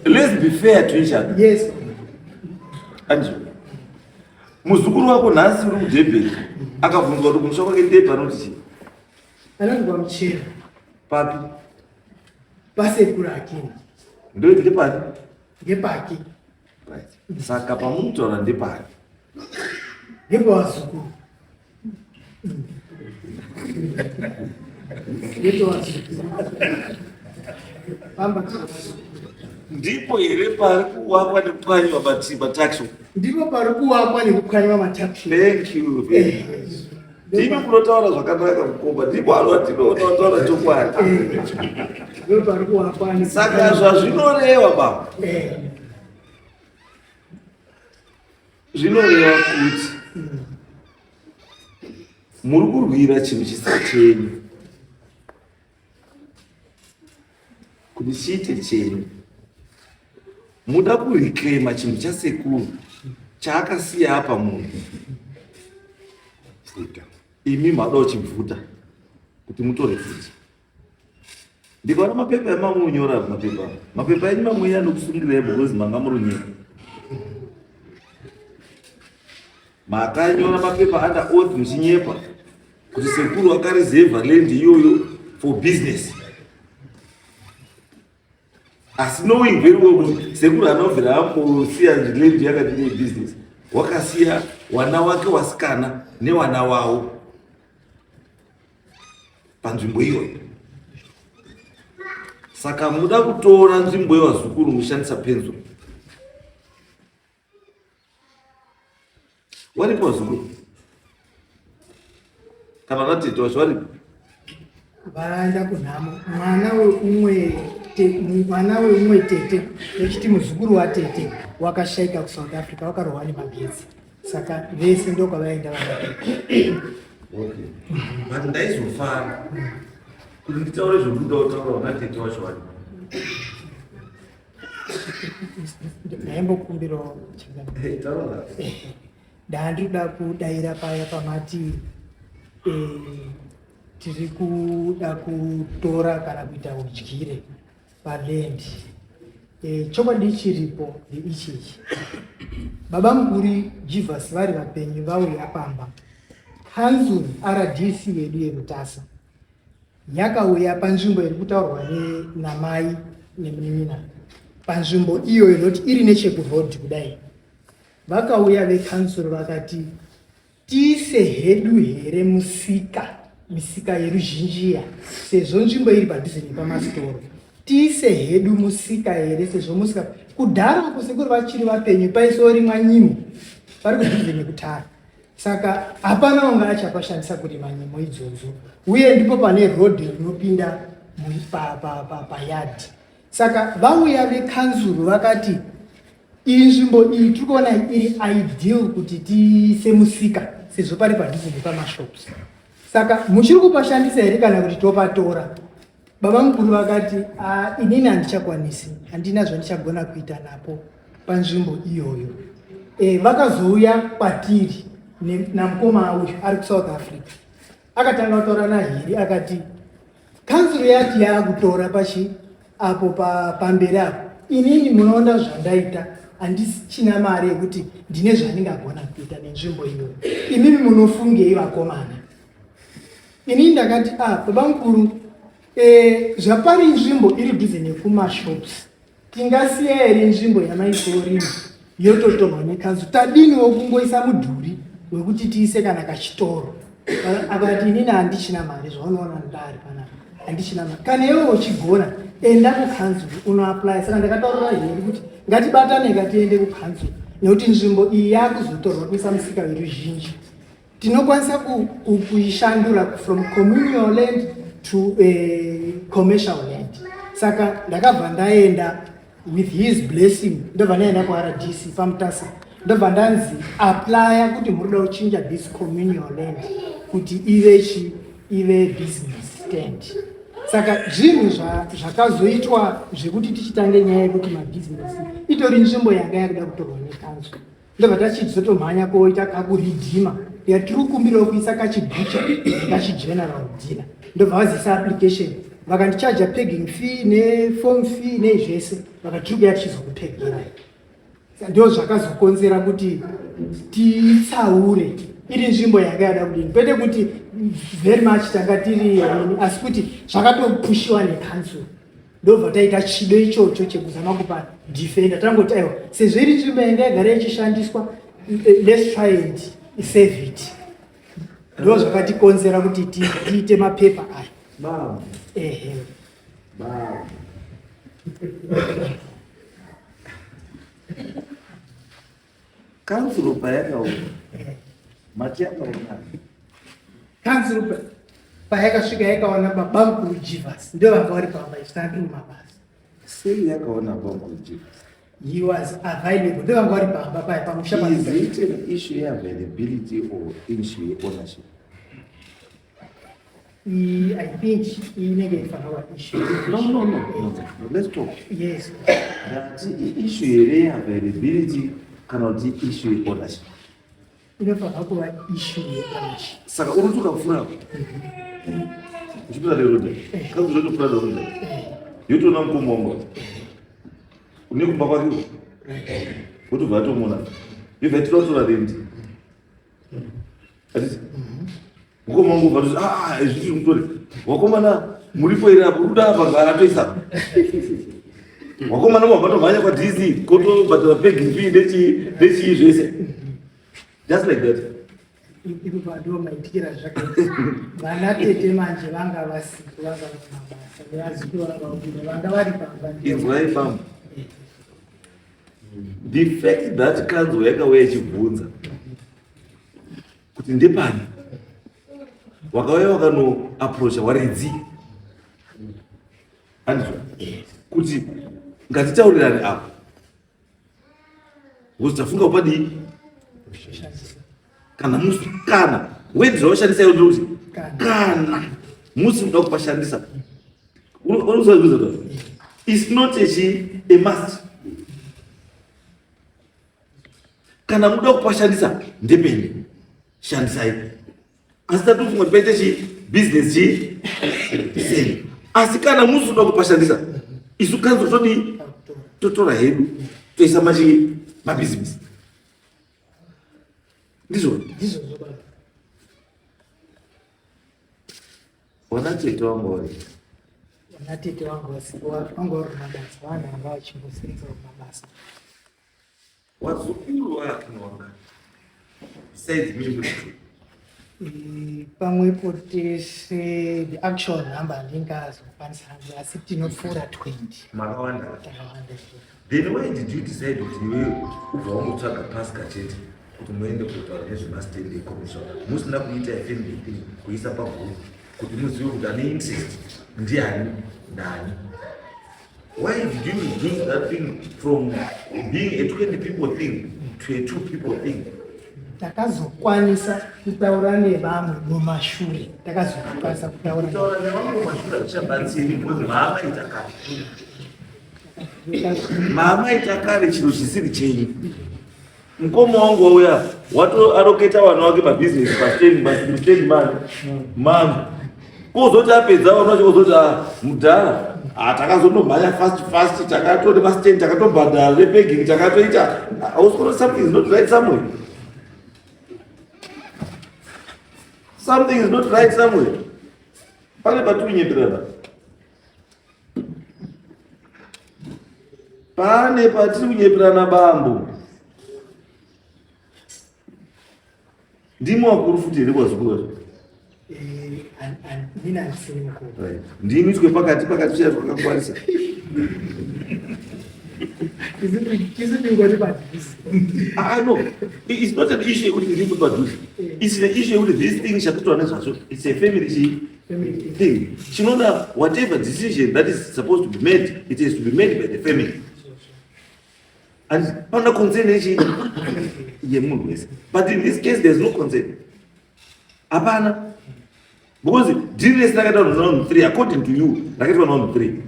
Let's be fair to each other. Yes. Anjo. Muzukuru wako nhasi uri kuDurban akabvunzwa kuti kumusha kwake ndepi anoti chii? Anoti kwaMuchero. Papi? Pasekuru Akini. Ndoti ndepani? Ngepake. Right. Saka pamuri kutaura ndepani? Ngepavazukuru. Ngepavazukuru. Pamba. Ndipo here pari kuwakwa nekupwanyiwa mataxi? Ndipo pari kuwakwa nekupwanyiwa mataxi. Thank you very much. Ndimi munotaura zvakanaka mukomba, ndipo anotinoona kutaura chokwadi. Ndipo pari kuwakwa. Saka zvazvinoreva baba. Zvinoreva kuti muri kurwira chinhu chisiri chenyu kuti chiite chenyu. Muda kureclaima chinhu chasekuru chaakasiya apa munhu. Imi mada uchibvuta kuti mutore futi. Ndikaona mapepa emamunyora mapepa. Mapepa enyu mamwe anokusungirai because manga muri nyika. Makanyora mapepa under oath muchinyepa kuti sekuru akareserva land iyoyo for business. Asi knowing very well kuti sekuru anobvira ambosiya land yakati ne business. Wakasiya wana wake wasikana newana wawo panzvimbo iyoyo. Saka muda kutora nzvimbo yevazukuru mushandisa penzura. Waripo vazukuru? Kana vatete vacho varipo? Vaenda kunhamo. Mwana weumwe mwana weumwe tete vechiti muzukuru watete wakashaika kuSouth Africa wakarohwa nemagetsi. Saka vese ndokwavaenda vana. Okay. But ndaizofara kuti nditaure zvokuda kutaura vana tete vacho varipo. Ndaimbokumbirawo Hey, taura. Ndandirikuda kudaira paya pamati tiri kuda kutora kana kuita udyire paland. Chokwadi chiripo ndeichi ichi. Baba mukuru Jivas vari vapenyu vauya pamba. Council RDC yedu yeMutasa yakauya panzvimbo iri kutaurwa namai nemunin'ina, panzvimbo iyoyo noti iri nechekuroad kudai. Vakauya vecouncil vakati tiise hedu here musika, misika yeruzhinji iya, sezvo nzvimbo iri padhuze nepamasitoro, tiise hedu musika here sezvo musika kudhara apo sekuru vachiri vapenyu paisorimwa nyimo pari kudhuze nekutara. Saka hapana wanga achapashandisa kurima nyimo idzodzo, uye ndipo pane road rinopinda payadhi. Saka vauya vekanzuru vakati iyi nzvimbo iyi tiri kuona iri ideal kuti tiise musika sezvo pari padhuze nepamashops. Saka muchiri kupashandisa here kana kuti topatora? Baba mukuru vakati inini handichakwanisi, handina zvandichagona kuita napo panzvimbo iyoyo. Vakazouya kwatiri namukoma uyu ari kuSouth Africa. Akatanga kutaura naHiri akati kanzuru yati yaakutora pachi apo pamberi apo. Inini munoona zvandaita, handichina mari yekuti ndine zvandingagona kuita nenzvimbo iyoyo. Imimi munofungei vakomana? Inini ndakati baba mukuru, zvapari nzvimbo iri dhuze nekumashops, tingasiya here nzvimbo yamaisorima yototorwa nekanzu? Tadiniwo kungoisa mudhuri wekuti tiise kana kachitoro? Akati inini handichina mari, zvaunoona ndari panapa handichina mari. Kana iwe uchigona enda kukanzuru unoapply. Saka ndakataurira here kuti ngatibatane ngatiende kukanzuru nekuti nzvimbo iyi yakuzotorwa kuisa musika weruzhinji. Tinokwanisa kuishandura from communal land to commercial land. Saka ndakabva ndaenda With his blessing ndobva ndaenda kuRDC paMutasa, ndobva ndanzi applya kuti muri kuda kuchinja this communal land kuti ive chi ive business stand. Saka zvinhu zvakazoitwa zvekuti tichitange nyaya yekuti mabhizinesi, itori nzvimbo yanga yakuda kutorwa nekanzuro. Ndobva tachizotomhanya koita kakuridhima, ndikati tiri kukumbirawo kuisa kachibhucha nekachigeneral dealer. Ndobva vazisa application, vakandichaja pegging fee neform fee neizvese, vakati tiri kuya tichizokupegirai. Ndo zvakazokonzera kuti titsaure iri nzvimbo yanga yada kudini, kwete kuti very much tanga tiri ini, asi kuti zvakatopushiwa necouncil. Ndobva taita chido ichocho chekuzama kupa defender, tangoti aiwa, sezvo iri nzvimbo yanga yagara ichishandiswa, let's try and save it. Ndo zvakatikonzera kuti tiite mapepa aya. Baba. Ehe. Baba. Kanzuro payakauya, mati yakaona? Kanzuro payakasvika yakaona baba mukuru Jivas, ndo vanga vari pamba, ichitandiri mabasa. Sei yakaona baba Jivas? He was available, ndo vanga vari pamba paya pamusha. Is it an issue yeavailability or issue yeownership? I think inenge ifanira kuva issue. No, let's talk. Yes. Ndati iissue here yeavailability kana kuti issue yeownership? Inofanira kuva issue yeownership. Saka uri kuti ukapfuura uchipinda nerodha, kanzuro yotopfuura nerodha, yotoona mukoma wangu une kumba kwake, wotobva atomuona, yobva itoda kutora rendi. Atiti mukoma wangu ubva toti, ah, izvi tiri mutore wakomana, muripo here apo ruda apa ngaatoisa wakomana, wabva tomhanya kwaDC kotobhadhara pegging fee nechii nechii zvese, just like that. Ipo ndo maitikira zvakaita. Vana tete manje vanga vasipo, vanga vari mabasa, nevazukuru vanga vabuda, vanga vari pamba. Inzwai pamwe, the fact that kanzuro yakauya ichibvunza kuti ndepani, wakauya wakanoapproacha waridzi, andizvo? Kuti ngatitaurirane apo, because tafunga kupadii kana musi, kana wedzi zvawashandisa iwo, ndekuti kana musi muda kupashandisa, unoziva, it's not a must. Kana muda kupashandisa, ndepeni, shandisai, asi tatofunga kuti paite chi business chi sei. Asi kana musi uda kupashandisa, isu kanzuro todii? Totora hedu, toisa machi mabhizinesi. Ndizvo? Ndizvozvo baba. Wana tete wangu vari? Vana tete vangu vasipo, vanga vari mumabasa, vanhu vanga vachingosenza mumabasa. Wazukuru vaakinoanga besides me kuti? Pamwepo tese, the actual number handingazokwanisa hangu, asi tinopfuura 20. Makawanda. Takawanda. Then why did you decide kuti iwewe ubva wangotsvaga Pasca chete kuti muende kutotaura nezvemastand ecommercial, musina kuita family thing, kuisa pagroup kuti muzive kuti ane interest ndiani nani? Why did you reduce that thing from being a 20 people thing to a two people thing? Takazokwanisa kutaura nevamwe mumashure, takazokwanisa kutaura. Kutaura nevamwe mumashure hazvichabatsiri, because maamaita kare, maamaita kare chinhu chisiri chenyu. Mukoma wangu wauya watoaroketa vana vake mabhizinesi pastand mani mangu, kozoti apedza vana vacho, kozoti, "Ah, mudhara, ah, takazonomhanya fast fast, takatore mastand, takatobhadhara repegging, takatoita." Hausi, something is not right somewhere, something is not right somewhere. Pane patiri kunyeperana, pane patiri kunyeperana. Bambo, ndimi wakuru futi here kwazukuru vacho? Inini handisiri mukuru. Right. Ndimi twe pakati pakati, chiya twakakwanisa. Tisu tingori padhuze. Ah, no, it's not an issue yekuti ndiri padhuze, it's an issue yekuti this thing chatotaura nezvazvo, it's a family chi Family thing. Thing chinoda whatever decision that is supposed to be made, it has to be made by the family. And panoda concern yechi yemunhu wese, but in this case there's no concern, hapana, because dhiri rese rakaitwa navanhu 3, according to you rakaitwa navanhu 3,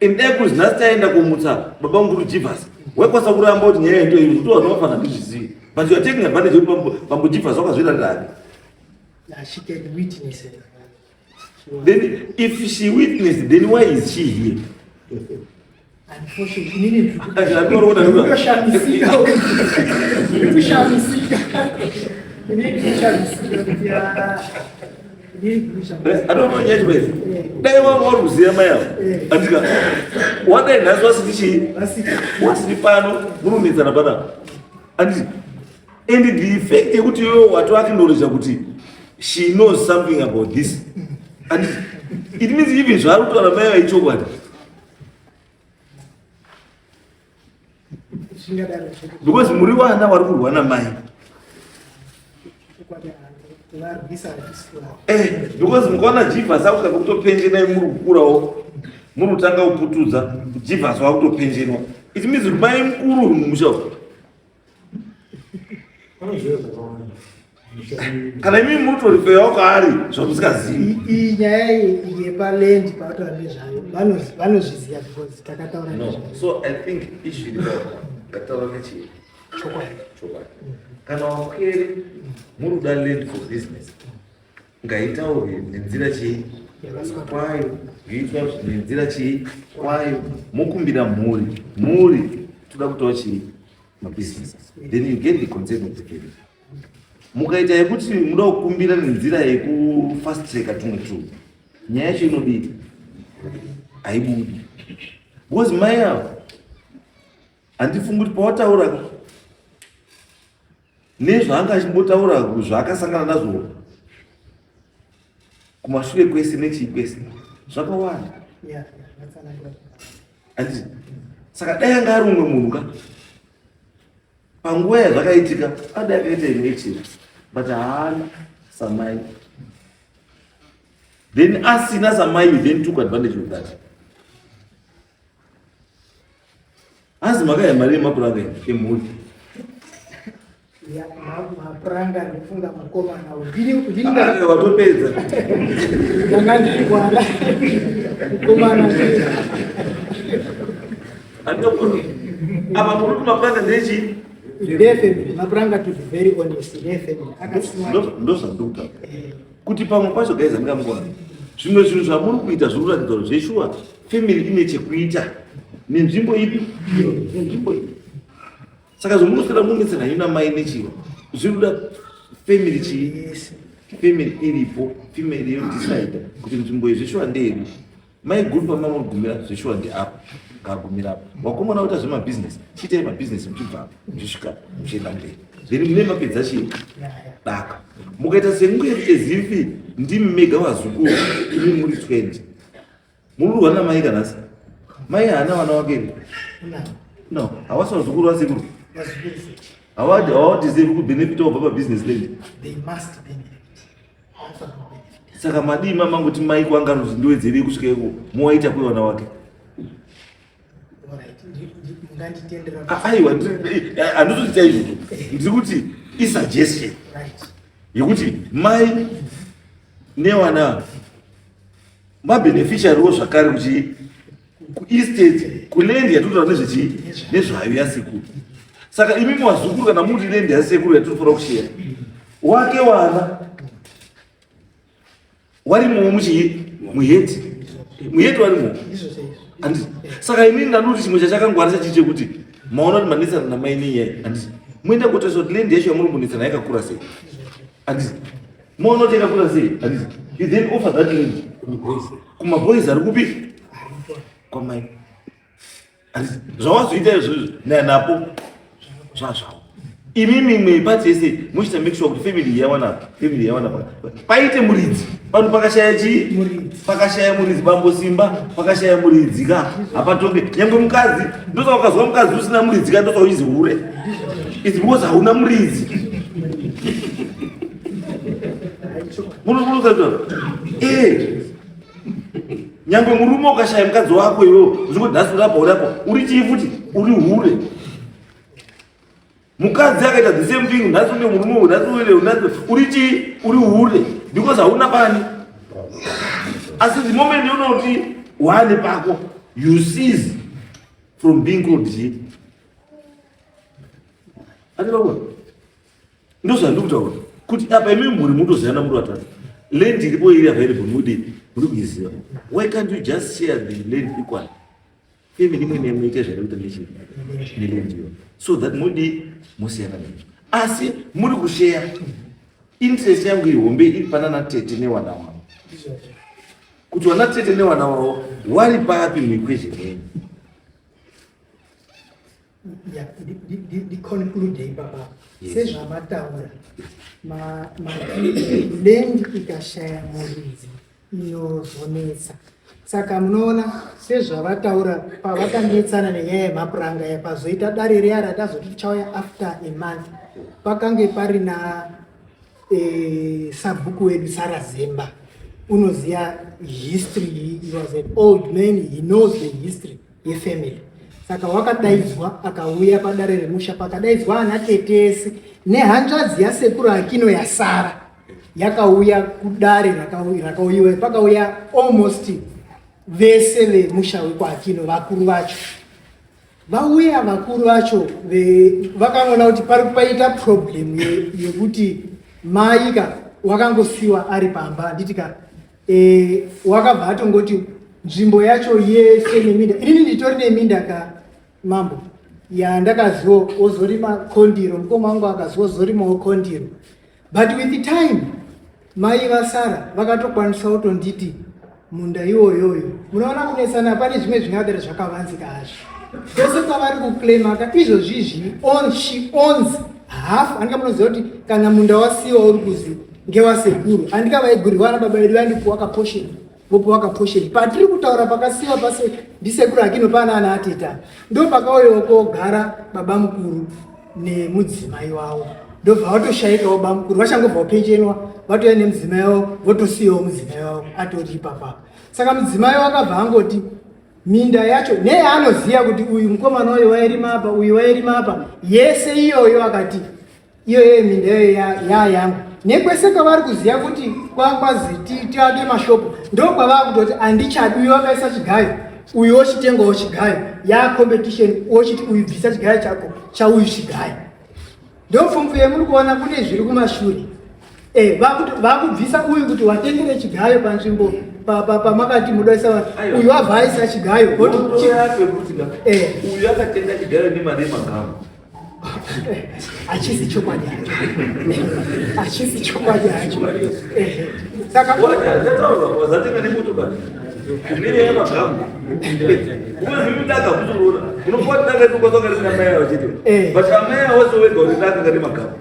and dai kuzi nhasi taenda kumutsa baba mukuru Jivhas, waikwanisa kuramba kuti nyaya ndo iyi kuti vanhu vafana ndizvizivi, but you are taking advantage yekuti bambo Jivhas wakazviratira hake. Yeah, she can witness it. Then if she witnessed, then why is she here? Unfortunately, inini ndikushamisika, ndikushamisika, inini ndikushamisika kuti inini ndikushamisika. Adononyachipezi dai vanga vari kuziva mai avo, andika wadai nhasi wasiti chii, wasiti pano munonetsana panapa, anditi? And the effect yekuti iwewe watoacknowledge kuti she knows something about this, and it means even zvaari kutaura mai vaichokwadi. Zvingadaro zviri. Because muri vana vari kurwa namai. Chokwadi, kuvarwisa hatisi kuva. Because mukaona Jivhas akusvika kutopenjena, muri kukurawo, muri kutanga kuputudza, Jivhas wakutopenjenwa, it means kuti mai mukuru mumusha umu. Pane zviro zvakawanda. Kana imimi muri kutorifeyawo kwaari zvamusingazivi. Iyi nyaya yepaland pautaura nezvayo, vanozviziva because takataura No. nezvayo. So I think issue iri papa, ngataura nechii? Chokwadi. Chokwadi, kana wakwere muri kuda land for business, ngaitaurwe nenzira chii? Yakaswa. Kwayo, yoitwa nenzira chii? Kwayo. Mokumbira mhuri, mhuri toda kutawo chii? Mabusiness. Then you get the consent of the family. Mukaita yekuti muda kukumbira nenzira yekufast tracka tumwe tumwe, nyaya yacho inodii? Haibudi, because mai avo handifungi kuti pawataura nezvaanga achimbotaura zvaakasangana nazvo kumashure kwese nechii kwese zvakawanda. Yeah, vatsanangura. Handiti? Saka dai anga ari umwe munhu ka, panguva yazvakaitika adai akaita imwe action, but haana samai. Then asina samai, you then took advantage of that. Hanzi makaya mari yemapuranga emhuri. Ya, mapuranga ndifunga mukomana uyu. Ndini Ah, watopedza. Ndanga ndiri kwana mukomana. Apa muri kuti mapuranga ndechii? Ndefamily mapuranga, to be very honest, ndefamily akasiwa. Ndozvandikuta kuti pamwe pacho, guys, andingamukwana zvimwe zvinhu zvamuri kuita zviri kuratidza kuti zveshuwa family ine chekuita nenzvimbo ipi, nenzvimbo ipi. Saka zvomunoswera munetsana ina mai nechiva, zviri kuda family chii? Family iripo, family yodecide kuti nzvimbo iyi zveshuwa ndeyedu. Mai guru, pamamurigumira zveshuwa ndeapa, ngagumira apa. Wakomana kuita zvemabhizinesi, chiitai mabhizinesi muchibva apa muchisvika muchienda mberi, then mune mapedza chii? Daka. Mukaita sekunge ezifi ndimi mega vazukuru, imi muri 20, muri kurwa namai. Kanhasi mai haana vana wake here? Unavo. No, havasi vazukuru vasekuru? Vazukuru futi. Havadeserve kubenefita kubva pabusiness land? They must benefit, vanofanira kubenefit. Saka madii mamangoti mai kwanga ndowedzerei kusvika iko mowaita kwevana wake? Alright, munganditendera. Aiwa, handizoti chaizvozvo, ndiri kuti isuggestion yekuti mai nevana mabeneficiarywo zvakare kuchi kuestate, kuland yatinotaura nezvechii, nezvayo yasekuru. Saka imi vazukuru, kana muri land yasekuru yatinofanira kusheya, wake wana warimowo muchii? Muheti, muheti warimowo. Ndizvo chaizvo. Handiti? Saka inini ndanoti chimwe chachakangwara chachii chekuti maona kuti manetsana namai nenyaya, handiti? Muenda kutarisa kuti land yacho yamuri kumbonetsana yakakura sei, handiti? Maona kuti yakakura sei, handiti? You then offer that land kumaboys ari kupi? Kwamai, handiti? Zvawazoita izvozvo napo zvazvavo. Imimi imwe pati yese muchita make sure kuti family yawana, family yawana paite muridzi pano. Pakashaya chii? Muridzi. Pakashaya muridzi, bambo Simba, pakashaya muridzi ka, hapatonge nyangwe mukadzi. Ndosaka ukazwa mukadzi usina muridzi ka, ndosaka uchizi hure. It's because hauna muridzi. Munomunosaita nyangwe murume ukashaya mukadzi wako iwewo, uchingoti nhasi urapa, urapa, uri chii futi? Uri hure. Mukadzi akaita the same thing, nhasi une murume, nhasi une, nhasi uri chii, uri hure because hauna pani. Asi the moment unoti wane pako, you cease from being called chii. Ati pakona ndozvandiri kutaura kuti apa imi mhuri mutoziyana muri vatatu, land iripo iri available, mudi muri kuiziva. Why can't you just share the land equally? Family imwe neimwe ite zvairi kuita neland iyo, so that mudi musiyana nezvo, asi muri kushare. Interest yangu ihombe iri pana natete newana wavo, kuti wana tete newana wavo wari papi muequation yenyu? Ya, ndiconclude ipapa. Sezvamataura, mati land ikashaya muridzi inozonetsa. Saka munoona sezvavataura, pavakanetsana nenyaya yemapuranga ya, pazoita dare riya ratazoti tichauya after a month, pakange parina sabhuku wedu Sarazemba, unoziva history. He was an old man, he knows the history yefamily. Saka wakadaidzwa, akauya padare remusha, pakadaidzwa ana tetesi nehanzvadzi yasekuru Akino yasara, yakauya kudare rakauyiwa. Pakauya almost vese vemusha wekwaAkino, vakuru vacho vauya. Vakuru vacho vakaona kuti pari paita problem yekuti mai ka wakangosiyiwa ari pamba, handiti ka? Wakabva atongoti nzvimbo yacho yese neminda, inini nditori neminda ka, mambo, yandakaziwo ozorima kondiro, mukoma wangu akaziwo ozorimawo kondiro. But with the time mai vasara vakatokwanisa kutonditi munda iwoyoyo. Munoona kunetsana, pane zvimwe zvingadare zvakavanzika hazvo pese pavari kuclaima izvozvizvi on she owns half. Andika munoziva kuti kana munda wasiwa uri kuzi ngewasekuru, andika vaigurirwa ana baba vedu, vaindipuwa kaportion, vopuwa kaportion. Patiri kutaura pakasiwa pase ndisekuru Akino, pana ana ateta, ndo pakauyawo kogara baba mukuru nemudzimai wavo, ndobva vatoshayikawo. Baba mukuru vachangobva kupenchenwa, vatouya nemudzimai wavo, votosiyawo mudzimai wavo atori ipapapa. Saka mudzimai wakabva angoti minda yacho neyaanoziva kuti uyu mukomana uyu wairima apa, uyu wairima apa, yese iyoyo, akati iyoyo minda iyoyo yayangu. Nekwese kwavari kuziva kuti kwakwazi tiake mashopu, ndo kwavaa kutoti handichadi. Uyu wakaisa chigayo, uyu wochitengawo chigayo, yacompetition, wochiti uyu bvisa chigayo chako chauyu chigayo. Ndopfumvu yemuri kuona kune zviri kumashure. Vakubvisa uyu kuti watengere chigayo panzvimbo pamakati mudoisa vanhu, uyu wabva aisa chigayo. Uyu akatenga chigayo nemari yemagamba. Hachisi chokwadi hacho, hachisi chokwadi hacho. Saka wazatenga nemotokari mire yemagamba, umezviri daka kutorora unopuwa daka rinokwasa rina mai avo chete, but amai avo wega uri daka kane magamba.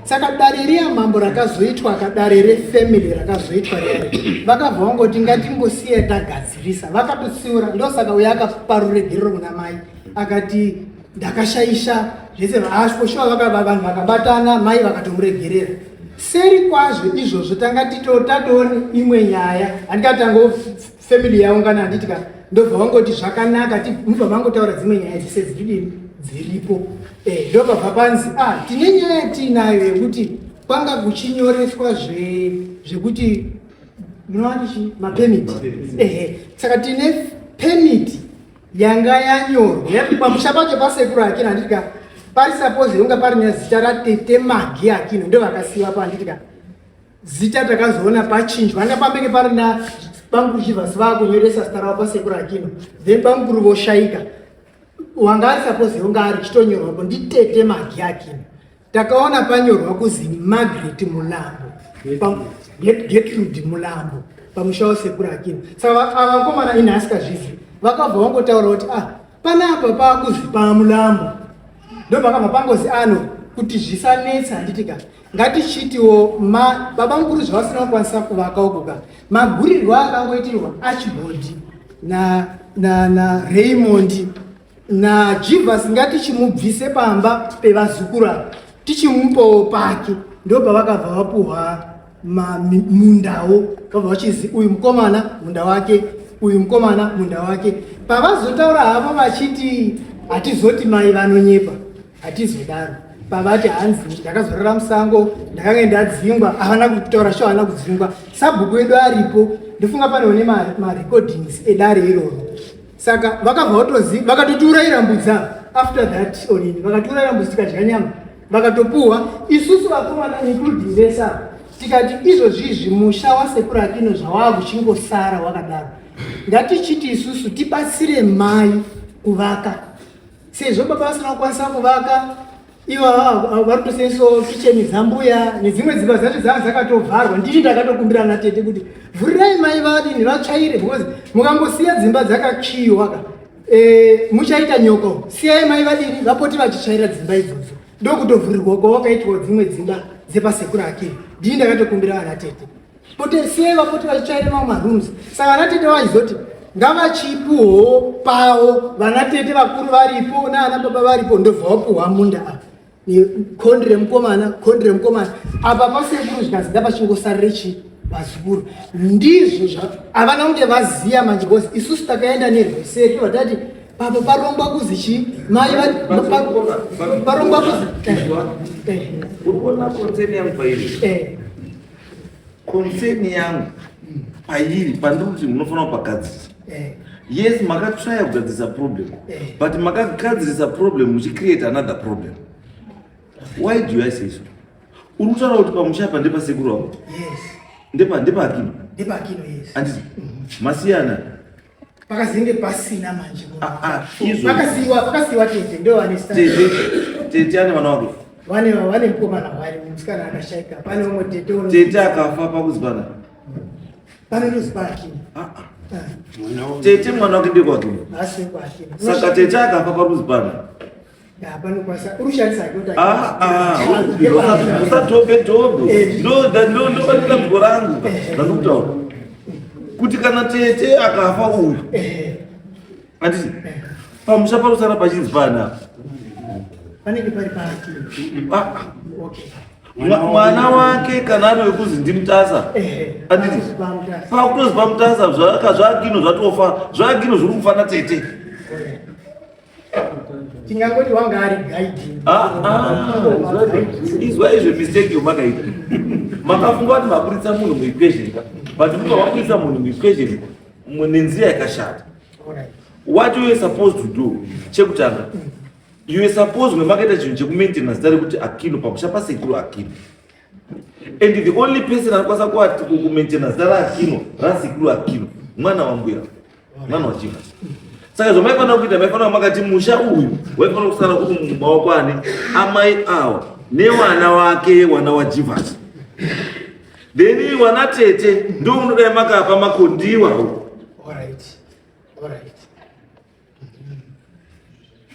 Saka dare riya, mambo, rakazoitwa kadare refamily rakazoitwa riyari, vakabva vangoti ngatingosiya tagadzirisa, vakatotsiura. Ndosaka uyo akapa ruregerero kuna mai, akati ndakashaisha zvese vashuwa. Vanhu vakabatana, mai vakatomuregerera. Seri kwazvo izvozvo tanga tatoone imwe nyaya, handikatango family yaungana, handiti ka? Ndobva vangoti zvakanaka, mubva vangotaura dzimwe nyaya dzese dziridini dziripo. Ndobva panzi ah, tine nyaya yatiinayo yekuti kwanga kuchinyoreswa zvekuti munovati chi mapermit. Ehe, saka tine permit yanga yanyorwa pamusha pacho pasekuru Akino, handiti ka? Pari suppose yonga pari nezita ratete Magi Akino, ndo vakasiwa pa, handiti ka? Zita takazoona pachinjwa, anga pambenge pari na bamukuru Chivhasi, vakunyoresa zita ravo pasekuru Akino, then bamukuru voshayika, wanga ari suppose yonga ari chitonyorwapo nditete Magi Akino. Takaona panyorwa kuzi Margaret Mulambo, Gertrude Mulambo pamusha wasekuru Akino. Saka ava vakomana ini asikazvizivi, vakabva vangotaura kuti ah, panapa pakuzi paMulambo. Ndopakabva pangozi ano kuti zvisanetsa, handiti ka? Ngatichitiwo baba mukuru zvavasina kukwanisa kuvaka uku ka, magurirwo akangoitirwa Archibald na Raymond naJivas, ngatichimubvise pamba pevazukuru ava, tichimupawo pake. Ndo pavakabva vapuhwa mundawo, vabva vachizi uyu mukomana munda wake, uyu mukomana munda wake. Pavazotaura havo vachiti hatizoti mai vanonyepa, hatizodaro. Pavati hanzi ndakazorora musango, ndakange ndadzingwa, havana kutaura sho, havana kudzingwa. Sabhuku wedu aripo, ndofunga panewo nemarecordings edare iroro. Saka vakabva vatozi vakatotiurayira mbudzi ava after that onini, vakatiurayira mbudzi tikadya nyama, vakatopuhwa isusu vakomana including vese ava. Tikati izvozvizvi musha wasekuru Akino zvawaakuchingosara wakadaro, ngatichiti isusu tibatsire mai kuvaka, sezvo baba vasina kukwanisa kuvaka. Ivo vari kutosendisawo kicheni dzambuya nedzimwe dzimba dzacho dzanga dzakatovharwa. Ndini ndakatokumbira natete kuti vhurirai mai vadini vatsvaire, because mukangosiya dzimba dzakakiyiwa ka muchaita nyoko. Siyai mai vadini vapote vachitsvaira dzimba idzodzo. Ndokutovhurirwa kwawakaitwa dzimwe dzimba dzepasekuru ake. Ndini ndakatokumbira vana tete pote siyai vapote vachitsvaira mamwe marooms. Saka vana tete vaizoti ngavachipuhwo pavo, vana tete vakuru varipo naana baba varipo, ndobva wapuhwa munda apa kondi remukomana, kondi remukomana apa pasekuru, zvikanzi ngapachingosarire chi vazukuru. Ndizvo havana kunge vaziya manje, because isusu takaenda nerweseri vatati papa parongwa kuzi chi mai parongwa kuzi. Uri kuona concern yangu pairi? Concern yangu pairi pandiri kuti munofanira kupagadzirisa. Yes, makatraya kugadzirisa problem, but makagadzirisa problem muchicreate another problem. Why do I say so? Uri kutaura kuti pamusha apa ndepasekuru wako? Yes. Ndepaakino? Ndepakino, yes. Handiti masiyana? Pakazenge pasina manje. Ah, ah, izvo. Pakasiyiwa tete, ndo vane Tete, tete ane vana wake? Vane mukomana wari, musikana akashaika. Pane umwe tete Tete akafa pakuzivana? Panotozi paakino. Ah, ah. Tete mwana wake ndekwakino? Asi kwakino. Saka tete akafa parikuzipana? Panokwanisa urushandisa hake kuti Usatobe tobe, ndo dambudziko rangu randikutaura kuti kana tete akafa uyu, handiti pamusha parusara pachinzi pana Panenge pari paakino. Ah, mwana wake kana ari wekuzi ndimutasa, handiti pakutozi pamutasa zvaakino zvatofa, zvaakino zviri kufa natete. Tingangoti wanga ari guide. Ah, ah, izwa izve, mistake yomakaita, makafunga kuti maburitsa munhu muequation ka, but muka maburitsa munhu muequation nenzira yakashata. What you were supposed to do, chekutanga, you were supposed kunge makaita chinhu chekumaintaina zita rekuti Akino pamusha pasekuru Akino, and the only person anokwanisa kumaintaina zita raAkino, rasekuru Akino, mwana wambuya, mwana wachivas. Saka zvamaifanira kuita, maifanira makati musha uyu waifanira kusara uri mumaoko ane amai awa newana wake, wana wajivas. Then wana tete ndo munodai makapa makondiwa. Alright.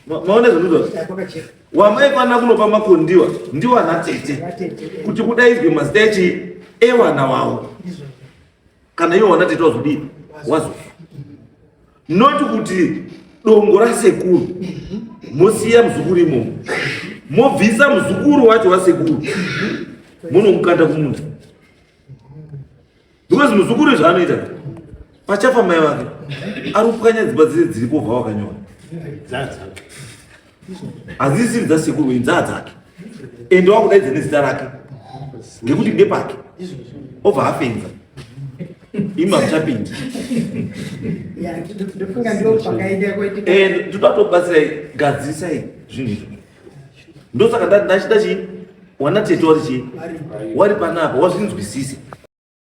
Maona zvinoitwa? Kwakacheka. Wamaifanira kunopa makondiwa ndiwana tete, Vatete, kuti kudaidzwe mazita echi ewana wavo. Ndizvo. Kana iwo wana tete wazodii, wazofa, not kuti dongo rasekuru mosiya muzukuru imomo, mobvisa muzukuru wacho wasekuru munomukanda kumunda, because muzukuru zvaanoita pachafa mai vake ari kupwanya dzimba dzese dziripo, bva wakanyora hadzisiri dzasekuru, inzaa dzake, ende wakudaidza nezita rake ngekuti ndepake, obva afenza, imi hamuchapindi. Ya, ndofunga ndo pakaenda kwaitika. And toda kutobatsirai, gadzirisai zvinhu izvo. Ndosaka ndachida chii, wana tete wari chii, wari panapa wazvinzwisise.